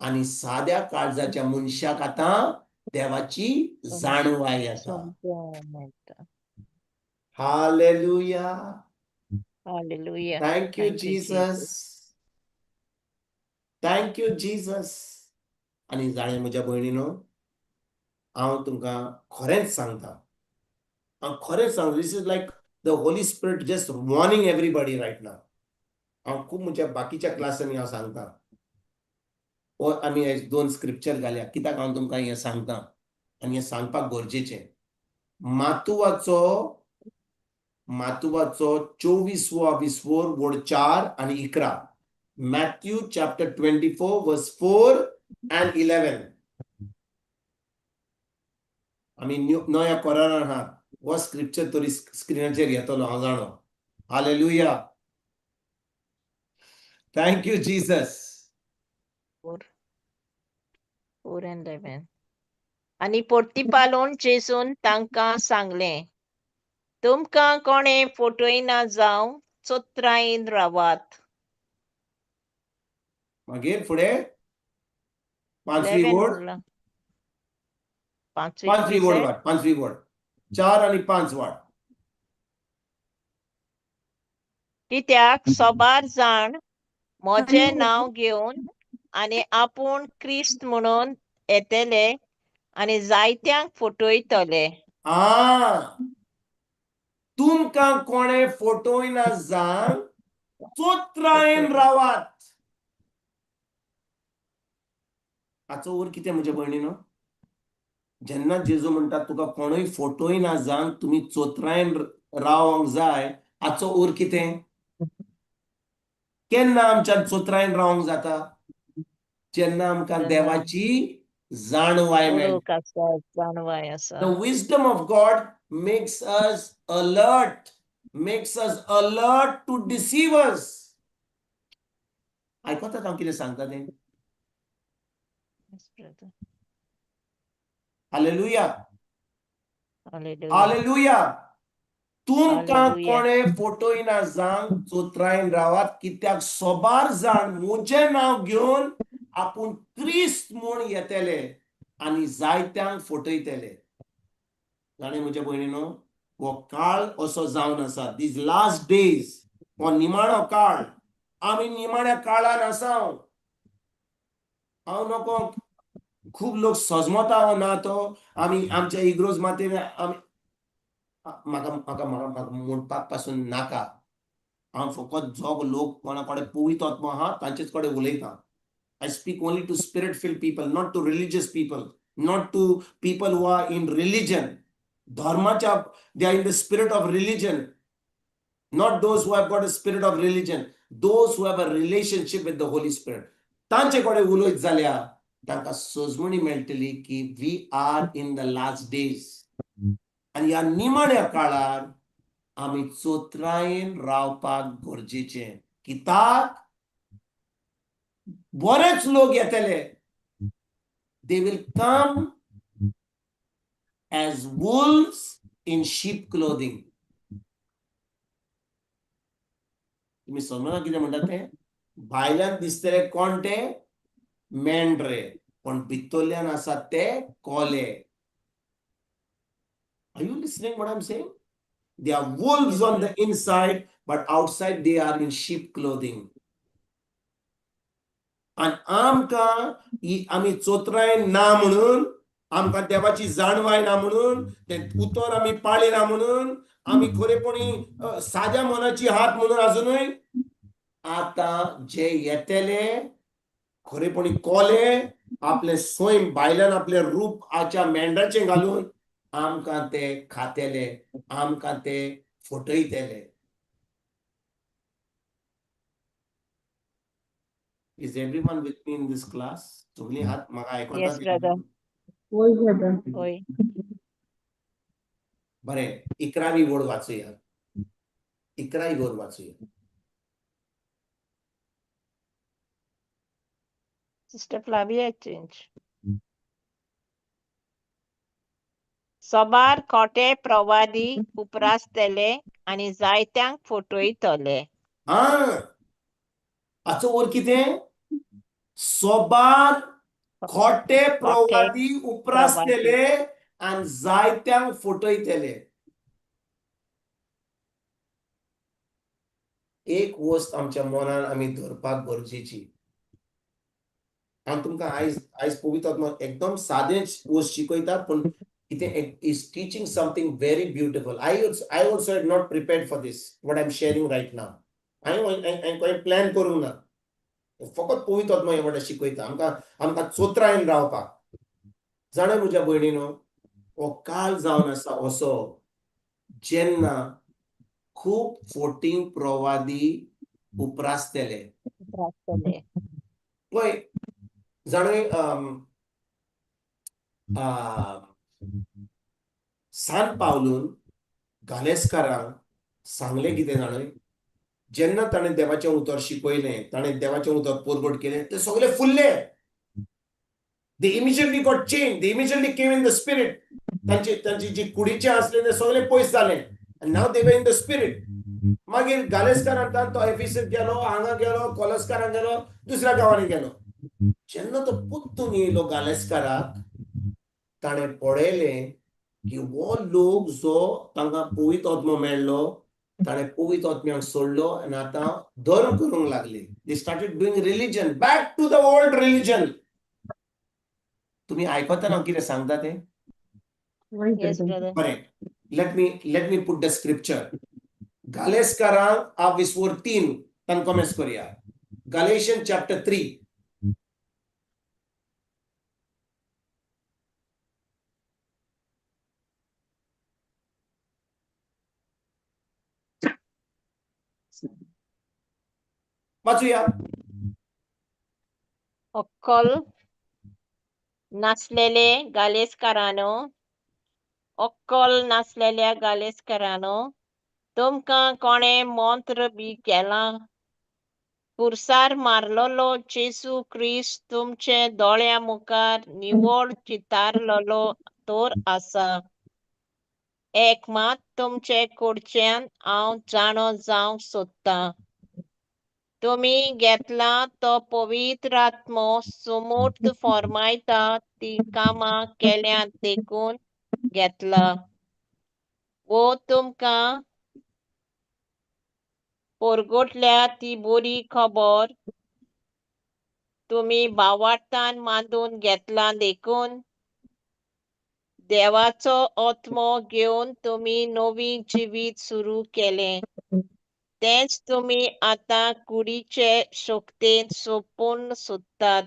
आनी साद्या काळजाच्या मनशाक आतां देवाची जाणवाय येता. मेळटा. Hallelujah. Hallelujah. Thank you, Jesus. Thank you, Jesus. आनी जाणें म्हज्या भयणीनो, हांव तुमकां खरेंच सांगता, हांव खरेंच सांगता, this is like the Holy Spirit just warning everybody right now. हांव खूब म्हज्या बाकीच्या क्लासांनी हांव सांगता, ओ आमी हे दोन स्क्रिप्चर घाल्या कित्याक हांव तुमकां हें सांगता आनी हें सांगपाक गरजेचें. मातुवाचो 24वो 20 वोड 4 आनी 11, Matthew chapter 24 verse 4 and 11. आमी नव्या करारान आहात, हो स्क्रिप्चर तरी स्क्रिनाचेर येतलो हांव जाणो. Hallelujah. Thank you Jesus. 4 and 11. आनी पोर्तिपालोन जेजून तांकां सांगलें, तुमकां कोणें फटयना जावं, चोत्रायेन रावात. मागीर फुडें पांचवी 11 वोड, उरला. पांचवी पांचवी वोड कितें? वाट, पांचवी वोड, 4 आनी 5 वाट. कित्याक सोबार जाण म्हजें नांव घेवन आनी आपूण क्रिस्त म्हणून येतले आनी जायत्यांक फटयतले. आ, तुमकां कोणे फटोयना जावन चोत्रायेन रावात. हाचो वर कितें म्हज्या भयणीनो? जेन्ना जेजू म्हणटा तुका कोणूय फटोयना जावन तुमी चोत्रायेन रावंक जाय, हाचो उर कितें? केन्ना आमच्यान चोत्रायेन रावंक जाता? जेन्ना आमकां देवाची जाणवाय मेळटा. आसा, जाणवाय आसा. The wisdom of God makes us alert, makes us alert to deceivers. आयकतात हांव कितें सांगता तें? Yes, brother. Hallelujah. Hallelujah. Hallelujah. तुमकां हालेलुया. कोणे फटोयना जावन चोत्रायेन रावात, कित्याक सोबार जाण म्हजें नांव घेवन आपूण क्रिस्त म्हूण येतले आनी जायत्यांक फटयतले. जाणें म्हज्या भयणीनो, हो काळ असो जावन आसा, these last days, हो निमाणो काळ. आमी निमाण्या काळान आसा. हांव नको खूब लोक सजमता हो ना तो आमी आमच्या इग्रोज मातेन आमी म्हाका म्हाका म्हाका म्हाका म्हणपाक पासून नाका. हांव फकत जो लोक कोणा कडेन पवित्र आत्मो आहा तांचेच कडेन उलयता. I speak only to spirit filled people, not to religious people, not to people who are in religion. धर्माच्या, they are in the spirit of religion. Not those who have got a spirit of religion, those who have a relationship with the Holy Spirit. तांचे कडेन उलयत जाल्यार तांकां सजमणी मेळटली की we are in the last days. आनी ह्या निमाण्या काळार आमी चोत्रायेन रावपाक गरजेचें, कित्याक बरेच लोक येतले. They will come as wolves in sheep clothing. तुम्ही समजना कितें म्हणटा तें? भायल्यान दिसतले कोण ते? मेंढरे, पण भितरल्यान आसात ते कोले. Are you listening what I'm saying? They are wolves on the inside, but outside they are in sheep clothing. आनी आमकां ही आमी चोत्रायेन ना म्हणून, आमकां देवाची जाणवाय ना म्हणून, तें उतर आमी पाळी ना म्हणून, आमी खरेपणी साद्या मनाची हात म्हणून अजुनूय आतां जे येतले खरेपणी कोले आपले स्वयं भायल्यान आपलें रूप आच्या मेंढराचें घालून आमकां ते खातेले, आमकां ते फटयतले. Is everyone with me in this class? सगळीं हात म्हाका आयकतात? Yes, brother. वय brother. होय. बरें, 11वी ओळ वाचूया. 11वी ओळ वाचूया. Sister Flavia change. सोबार खोटे प्रवादी उपरासतले आनी जायत्यांक फटयतले. हा, हाचो वर कितें? सोबार खोटे प्रवादी उपरासतले आनी जायत्यांक फटयतले. एक वस्त आमच्या मनान आमी धरपाक गरजेची. हांव तुमकां आयज आयज पवित्र आत्मो एकदम सादें वस्त शिकयता, पूण कितें is teaching something very beautiful. I also had not prepared for this what I am sharing right now. हांवें खंय प्लॅन करूंक ना. फकत पवित्र आत्मो हें म्हणटा शिकयता आमकां, आमकां चोत्रायेन रावपाक. जाणा म्हज्या भयणीनो, हो काल जावन आसा असो जेन्ना खूब फोटींग प्रवादी उपरासतले. उपरासतले. पळय जाणय, सान पावलून गालेस्कारांक सांगलें कितें जाणय, जेन्ना ताणें देवाचें उतर शिकयलें, ताणें देवाचें उतर परगट केलें, ते सगळे फुल्ले. They immediately got change, they immediately came in the spirit. तांचे तांची जी कुडीचे आसले ते सगळे पयस जाले आनी now they were in the spirit. मागीर गालेस्कारान तो एफिसीत गेलो, हांगा गेलो, कोलस्कारान गेलो, दुसऱ्या गांवांनी गेलो. जेन्ना तो पुत्तून येयलो गालेस्काराक, ताणें पळयलें की हो लोक जो तांकां पवित्र आत्मो मेळ्ळो, ताणें पवित्र आत्म्याक सोडलो आनी आतां धर्म करूंक लागले. They started doing religion, back to the old religion. तुमी आयकता हांव कितें सांगता तें? Yes, brother. बरें, let me put the scripture. गालेस्कारांक हांव 3 तांकां कॉमेस करुया. गालेशियन चॅप्टर 3. वाचूया. अक्कल नासलेले गालेस्कारानो, अक्कल नासलेल्या गालेस्कारानो, तुमकां कोणें मंत्र बी केलां? खुर्सार मारलेलो जेजू क्रिस्त तुमचे दोळ्यां मुखार निवळ चितारलेलो तर आसा. एक मात तुमचे कडच्यान हांव जाणो जावंक सोदतां, तुमी घेतला तो पवित्र आत्मो सुमूर्त फॉर्मायता ती कामां केल्यात देखून घेतला, वो तुमकां परगटल्या ती बरी खबर तुमी भावार्थान मानून घेतला देखून देवाचो आत्मो घेवन तुमी नवी जिवीत सुरू केलें, तेंच तुमी आतां कुडीचे शक्तेन सोंपून सोदतात.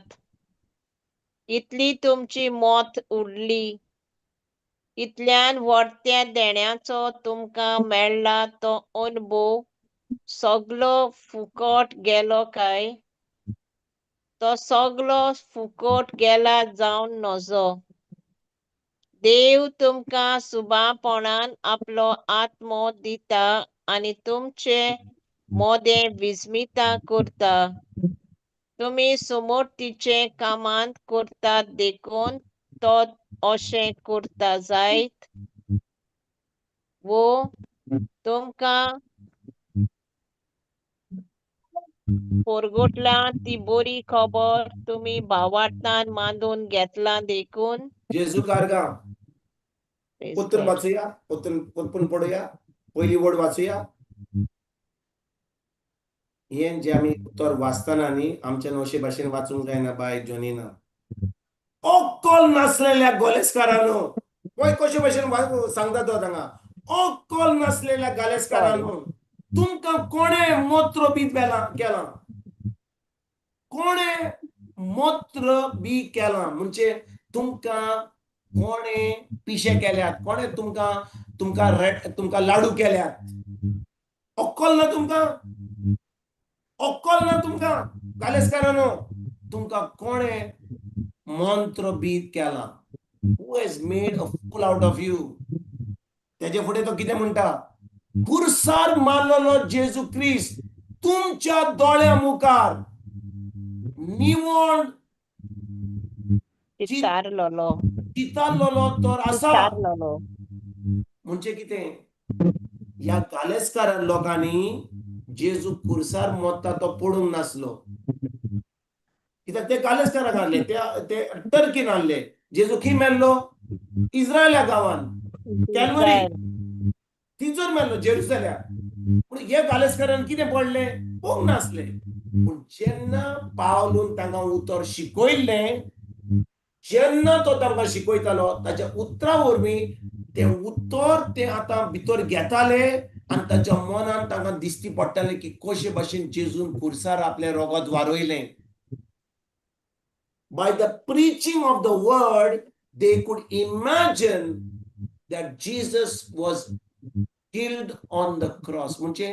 इतली तुमची मत उरली, इतल्यान व्हडत्या देण्याचो तुमकां मेळ्ळा तो अणभव सगलो फुकट गेलो काय? तो सगलो फुकट गेला जावन नजो. देव तुमकां सुबापणान आपलो आत्मो दिता आनी तुमचे मोदें विस्मिता करता. तुमी सुमूर्तीचें कामांत करतात देखून तो अशें करता जायत, वो तुमकां परगटला ती बरी खबर तुमी भावार्थान मानून घेतला देखून. जेजू कारगा पुत्र वाचूया, पुत्र पडुया, पयली वर्ड वाचूया. हें जें आमी उतर वाचतना न्ही आमच्या अशे भाशेन वाचूंक जायना बाय जॉनीना. अक्कल नासलेल्या गोलेस्कारानो, पळय कशे भाशेन सांगता तो हांगा. अक्कल नासलेल्या गालेस्कारानो, तुमकां कोणें मोत्र बी केलां? कोणें मोत्र बी केलां म्हणजे तुमकां कोणें पिशे केल्यात? कोणें तुमकां तुमकां लाडू केल्यात? अक्कल ना तुमकां, अक्कल ना तुमकां गालेस्कारानो, तुमकां कोणें मंत्र बी केलां? Who has made a fool out of you? तेजे फुडें तो कितें म्हणटा? खुर्सार मारलेलो जेजू क्रिस्त तुमच्या दोळ्या मुखार निवळ चितारलेलो तर आसा. म्हणजे कितें, ह्या गालेस्कार लोकांनी जेजू खुर्सार मोत्ता तो पडूंक नासलो, कित्याक ते गालेस्काराक हाडले, ते टर्कीन हाडले. जेजू खंय मेल्लो? इस्रायला गांवान, कॅलवरी थंयसर मेल्लो, जेरुसलेम. पूण हे गालेस्कारान कितें पडलें? पळोवंक नासलें. पूण जेन्ना पावलून तांकां उतर शिकयल्लें, जेन्ना तो तांकां शिकयतालो ताच्या उतरा वरवीं तें उतर ते आतां भितर घेताले आनी ताच्या मनान तांकां दिश्टी पडटालें की कशे भाशेन जेजून खुर्सार आपलें रोगत वारयलें. By the preaching of the word they could imagine that Jesus was killed on the cross. म्हणजे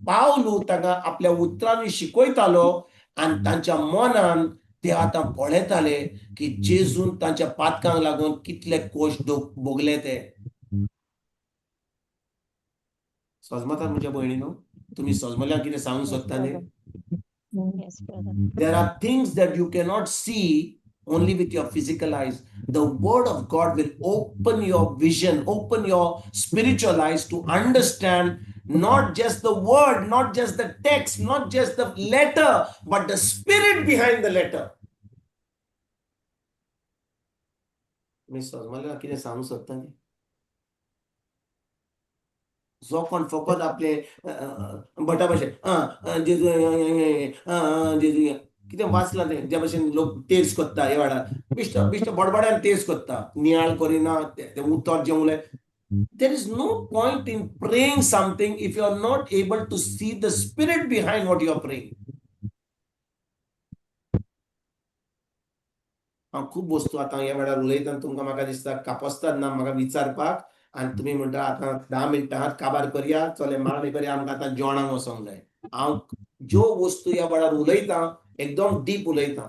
पावलू तांकां आपल्या उतरांनी शिकयतालो आनी तांच्या मनान ते आतां पळयताले की जेजून तांच्या पातकांक लागून कितले कश्ट भोगले ते. सजमतात म्हज्या भयणीनो, तुमी सजमल्यार कितें सांगूंक सोदता न्ही? There are things that you cannot see only with your physical eyes. The word of God will open your vision, open your spiritual eyes to understand not just the word, not just the text, not just the letter, but the spirit behind the letter. मला कितें सांगूंक सोदता न्ही? जो कोण फकत आपले भटा भाशेन जेजू जेजू कितें वाचलां तें, ज्या भशेन लोक तेज करता हे वाडार, बेश्टो बेश्टो बडबड्यान तेज करता, नियाळ करिना तें उतर जें उलय. There is no point in praying something if you are not able to see the spirit behind what you are praying. हांव खूब वस्तू आतां ह्या वेळार उलयतना तुमकां म्हाका दिसता कापस्ताद ना म्हाका विचारपाक, आनी तुमी म्हणटा आतां 10 मिनटां काबार करया, चले मागणी करया, आमकां आतां जेवणाक वचोंक जाय. हांव ज्यो वस्तू ह्या वेळार उलयतां एकदम डीप उलयतां.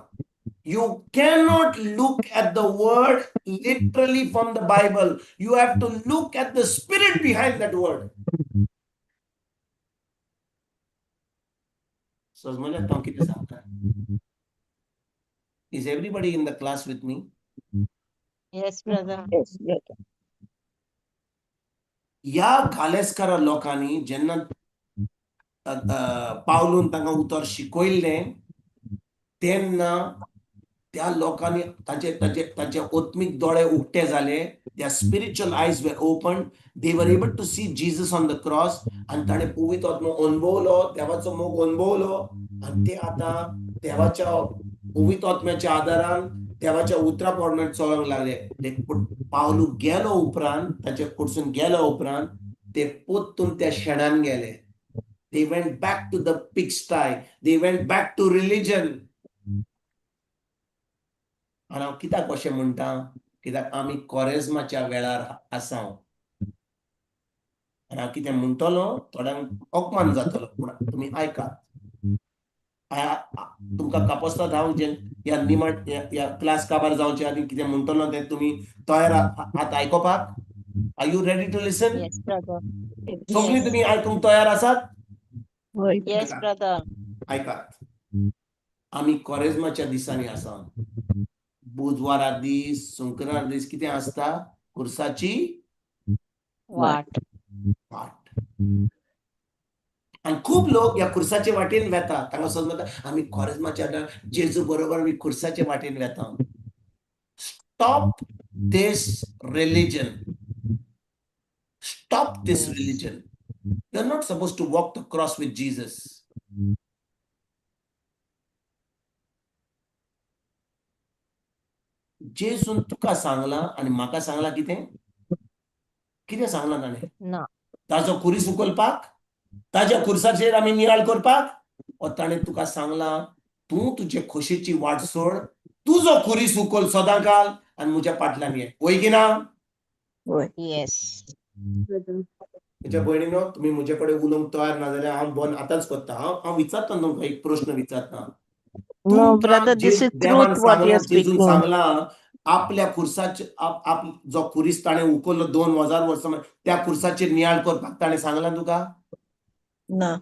You cannot look at the word literally from the Bible. You have to look at the spirit behind that word. सजमल्यात हांव कितें सांगता? Is everybody in the class with me? Yes, brother. Yes, brother. ह्या कालेस्कारा लोकांनी जेन्ना पावलून तांकां उतर शिकयल्लें तेन्ना त्या लोकांनी तांचे तांचे तांचे आत्मीक दोळे उक्ते जाले. Their spiritual eyes were open. They were able to see Jesus on the cross. आनी ताणें पवित्र आत्मो अणभवलो, देवाचो मोग अणभवलो, आनी ते आतां देवाच्या पवित्र आत्म्याच्या आदारान देवाच्या उतरा प्रमाणे चलोंक लागले. पूण पावलू गेलो उपरांत, ताचे कडसून गेलो उपरांत ते परतून त्या शेणान गेले. They went back to the pigsty. They went back to religion. आनी हांव कित्याक अशें म्हणटा, कित्याक आमी कोरेज्माच्या वेळार आसा. आनी हांव कितें म्हणटलो थोड्यांक अपमान जातलो, पूण तुमी आयकात. तुमकां कापस्ताद हांव जे ह्या निमाण ह्या क्लास काबार जावचे आनी कितें म्हणटलो तें तुमी तयार आहात आयकोपाक? Are you ready to listen? Yes, brother. सगळीं तुमी आयकूंक तयार आसात? Yes, brother. आयकात, आमी कोरेज्माच्या दिसांनी आसा. बुधवारा दीस, शुक्रार दीस कितें आसता? खुर्साची वाट. वाट. आनी खूब लोक ह्या खुर्साचे वाटेन वेता. तांकां समजता आमी कोरेज्माच्या जेजू बरोबर आमी खुर्साचे वाटेन वेता. Stop this religion. Stop this religion. You are not suppose to walk the cross with Jesus. जेजून तुका सांगलां आनी म्हाका सांगलां कितें? कितें सांगलां ताणें? ना. ताजो खुरीस उखलपाक, ताज्या खुर्साचेर आमी नियाळ करपाक, ओ ताणें तुका सांगलां तूं तुजे खोशेची वाट सोड, तुजो खुरीस उखल सदांकाल आनी म्हज्या फाटल्यान ये. वय की ना? वय. Yes. म्हज्या भयणीनो, तुमी म्हजे कडेन उलोवंक तयार ना जाल्यार हांव बंद आतांच करता. हांव विचारता तुमकां एक प्रश्न विचारता. No, brother, this is truth what you are जेजून speaking. सांगलां आपल्या खुर्साचे आप जो खुरीस ताणें उखल्लो 2000 वर्सां त्या खुर्साचेर नियाळ करपाक ताणें सांगलां तुका? ना.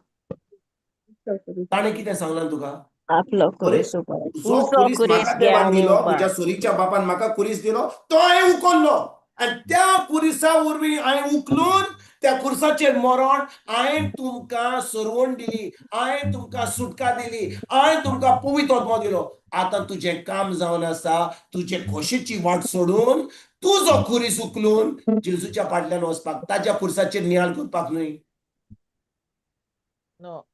ताणें कितें सांगलां तुका? आपलो खुरीस उखल. जो खुरीस म्हाका देवान दिलो, म्हज्या सोरीच्या बापान म्हाका खुरीस दिलो, तो हांवें उखल्लो आनी त्या खुरिसा वरवीं हांवें उखलून त्या खुर्साचेर मरण हांवें तुमकां सरवण दिली, हांवें तुमकां सुटका दिली, हांवें तुमकां पवित्र आत्मो दिलो. आतां तुजें काम जावन आसा तुजे खोशेची वाट सोडून तुजो खुरीस उखलून जेजूच्या फाटल्यान वचपाक, ताज्या खुर्साचेर नियाळ करपाक न्हय. No.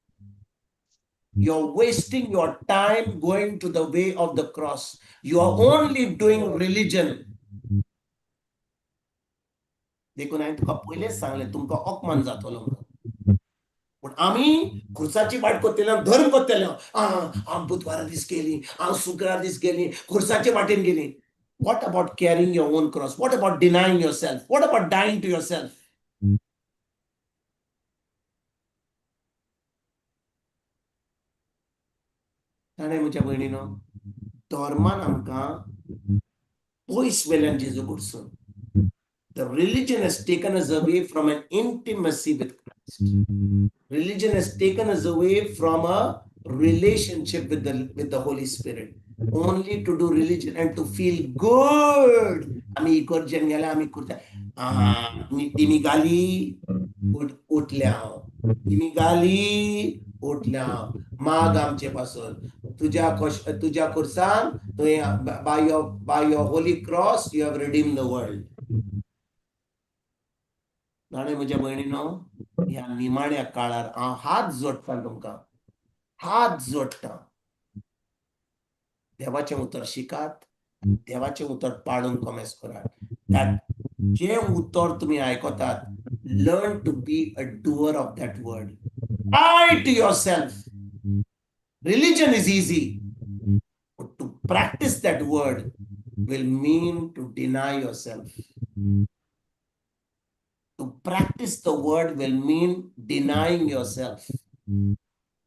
You're wasting your time going to the way of the cross. You are only doing religion. देखून हांवें तुका पयलेंच सांगलें तुमकां अपमान जातलो म्हणून. पूण आमी खुर्साची वाट करतले, धर्म करतले. हांव बुधवारा दीस गेली, हांव शुक्रार दीस गेली, खुर्साचे वाटेन गेली. What about carrying your own cross? What about denying yourself? What about dying to yourself? ताणें म्हज्या भयणीनो, धर्मान आमकां पयस वेल्यान जेजू कडसून. The religion has taken us away from an intimacy with Christ. Religion has taken us away from a relationship with the Holy Spirit. Only to do religion and to feel good. आमी इगर्जेन गेले, आमी करता, तिमी गाली उठल्या हांव, तिमी गाली उठल्या हांव, माग आमचे पासून तुज्या खुर्सान तुवें by your holy cross you have redeemed the world. जाणें म्हज्या भयणीनो, ह्या निमाण्या काळार हांव हात जोडटा तुमकां, हात जोडटा. देवाचें उतर शिकात, देवाचें उतर पाळूंक कोमेस करात. That जें उतर तुमी आयकतात, learn to be a doer of that word. Die to yourself. Religion is easy, but to practice that word will mean to deny yourself. To practice the word will mean denying yourself.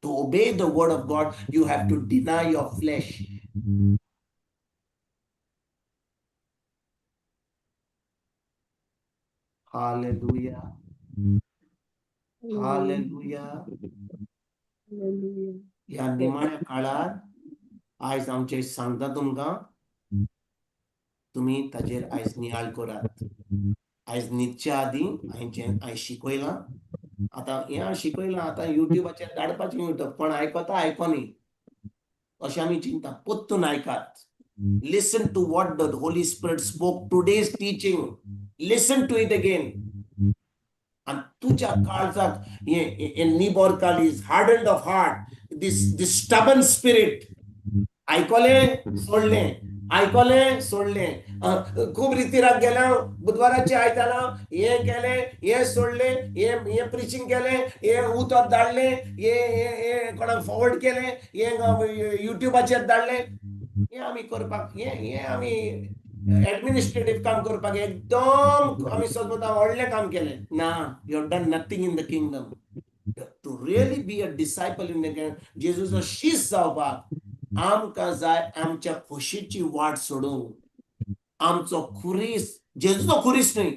To obey the word of God, you have to deny your flesh. Hallelujah. Hallelujah. ह्या निमाण्या काळार आयज आमचे सांगता तुमकां, तुमी ताजेर आयज नियाळ करात. आयज न्हिदच्या आदीं हांवें जें आयज शिकयलां, आतां हें हांवें शिकयलां, आतां युट्यूबाचेर धाडपाचें. युट्यूब कोण आयकता आयकोनी अशें आमी चिंता. परतून आयकात. Listen to what the Holy Spirit spoke today's teaching. Listen to it again. आनी तुज्या काळजाक हे निबोर काळीज, hardened of heart, this stubborn spirit, आयकलें सोडलें, आयकलें सोडलें, खूब रितीराक गेल्या, बुधवाराचे आयताना हें केलें, हें सोडलें, हें हें प्रिचींग केलें, हें उतर धाडलें, हें हें कोणाक फॉरवर्ड केलें, हें युट्यूबाचेर धाडलें. हें आमी करपाक, हें हें आमी एडमिनिस्ट्रेटीव काम करपाक एकदम आमी सोदता व्हडलें काम केलें ना. You have done nothing in the kingdom. To really be a disciple in the जेजूचो शीस जावपाक आमकां जाय आमच्या खोशीची वाट सोडूंक, आमचो खुरीस, जेजूचो खुरीस न्हय.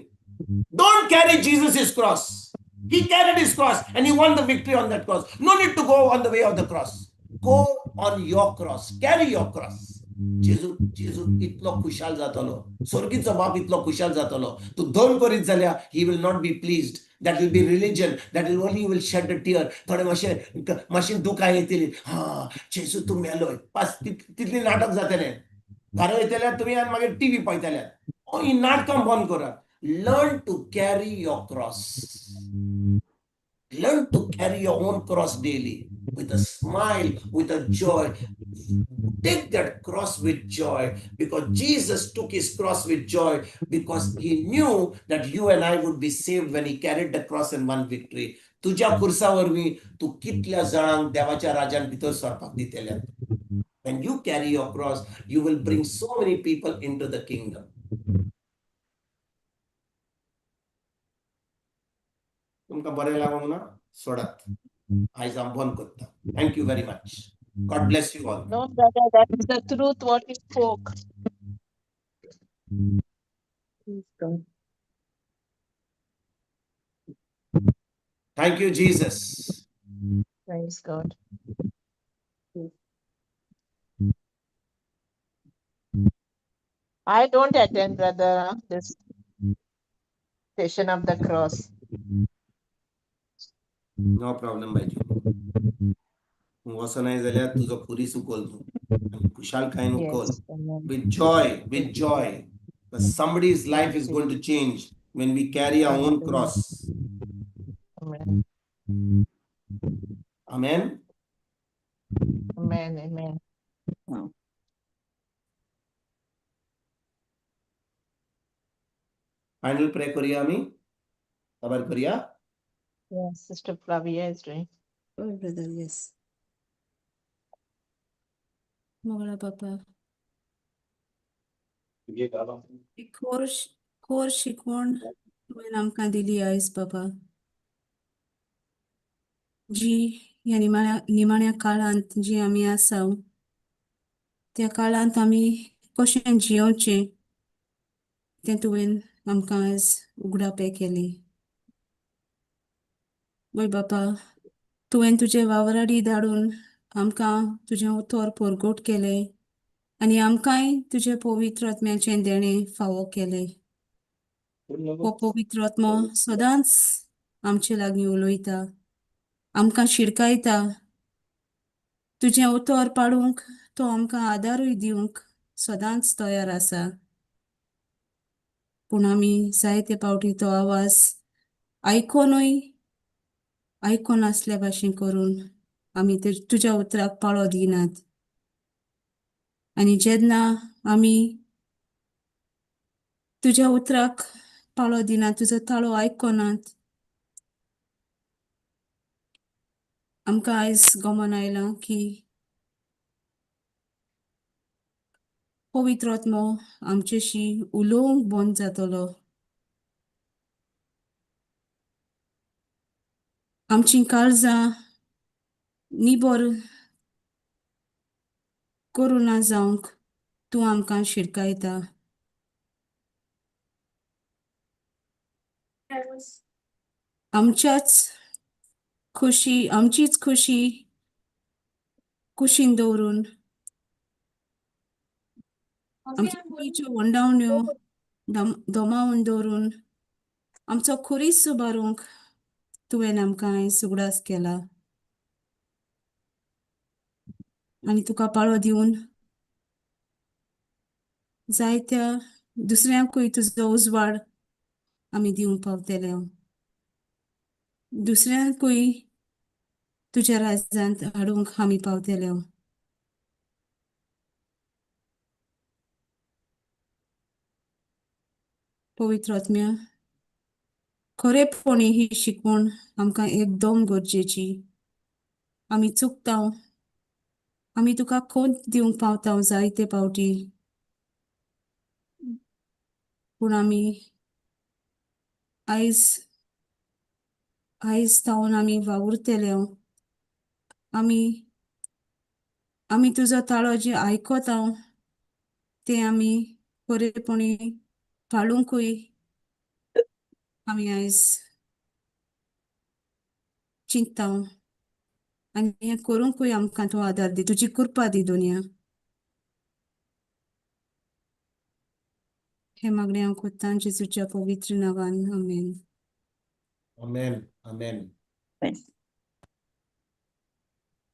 Don't carry Jesus' cross. He carried his cross and he won the victory on that cross. No need to go on the way of the cross. Go on your cross. Carry your cross. जेजू जेजू इतलो खुशाल जातलो, स्वर्गीचो बाप इतलो खुशाल जातलो. तूं दोन करीत जाल्यार he will not be pleased. That will be religion. That will only will shed a tear. थोडे मातशे मातशें दुकां येतली. हा, जेजू तूं मेलोय पास. तितली नाटक जातलें. घरा वयतले तुमी आनी मागीर टिवी पळयतले. ही नाटकां बंद करात. Learn to carry your cross. Learn to carry your own cross daily with a smile, with a joy. Take that cross with joy, because Jesus took his cross with joy, because he knew that you and I would be saved when he carried the cross and won victory. तुझ्या खुर्सा वरवीं तूं कितल्या जाणांक देवाच्या राजान भितर सरपाक दितले. When you carry your cross, you will bring so many people into the kingdom. तुमकां बरें लागोंक ना, सोडात. आयज हांव बंद करता. Thank you very much. God bless you all. No, brother, that is the truth what you spoke. Praise God. Thank you, Jesus. Praise God. I don't attend, brother, this station of the cross. No problem, Byju. तूं वचनाय जाल्यार तुजो खुरीस उखल तूं आनी खुशालकायेन उखल. Yes. Amen. With joy, with joy. Because somebody's life is going to change when we carry our own cross. Amen. Amen. Amen. Amen. Final pray करूया आमी, खबर करूया. Yes, Sister Flavia is doing. Oh, brother, yes. मोगळा बापा, एक खोर खोर शिकवण तुवें आमकां दिली आयज बाबा, जी ह्या निमाण्या काळांत जी आमी आसा त्या काळांत आमी कशें जियोवचें तें तुवें आमकां आयज उगडापें केलें. वय बापा, तुवें तुजें वावराडी धाडून आमकां तुजें उतर परगट केलें आनी आमकांय तुजें पवित्र आत्म्याचें देणें फावो केलें. हो पवित्र आत्मो सदांच आमचे लागीं उलयता, आमकां शिडकायता, तुजें उतर पाळूंक तो आमकां आदारूय दिवंक सदांच तयार आसा. पूण आमी जायते फावटी तो आवाज आयकोनूय आयकोनासल्या भाशेन करून आमी ते तुज्या उतराक पाळो दिनात. आनी जेन्ना आमी तुज्या उतराक पाळो दिना, तुजो ताळो आयकनात, आमकां आयज गमन आयलां की पवित्र आत्मो आमचेशी उलोवंक बंद जातलो. आमचीं काळजां निबर करुना जावंक तूं आमकां शिरकायता. आमच्याच खुशी, आमचीच खुशी कुशीन दवरून, आमच्या कुडीच्यो वंडावण्यो दमावन दवरून आमचो खुरीस सुबारूंक तुवें आमकां आयज उगडास केला. आनी तुका पाळो दिवन जायत्या दुसऱ्यांकूय तुजो उजवाड आमी दिवंक पावतले. दुसऱ्यांकूय तुज्या राज्यांत हाडूंक आमी पावतले. पवित्र आत्म्या, खरेपणी ही शिकवण आमकां एकदम गरजेची. आमी चुकता, आमी तुका खंत दिवंक पावता जायते पावटी, पूण आमी आयज आयज थावन आमी वावुरतले. आमी आमी तुजो ताळो जी आयकता तें आमी खरेपणी पाळुंकूय आमी आयज चिंतता आनी हें करूंकूय आमकां तूं आदार दी, तुजी कृपा दी दुनिया. हें मागणें हांव कोत्तां जेजूच्या पवित्र नांवान, आमेन. आमेन, आमेन.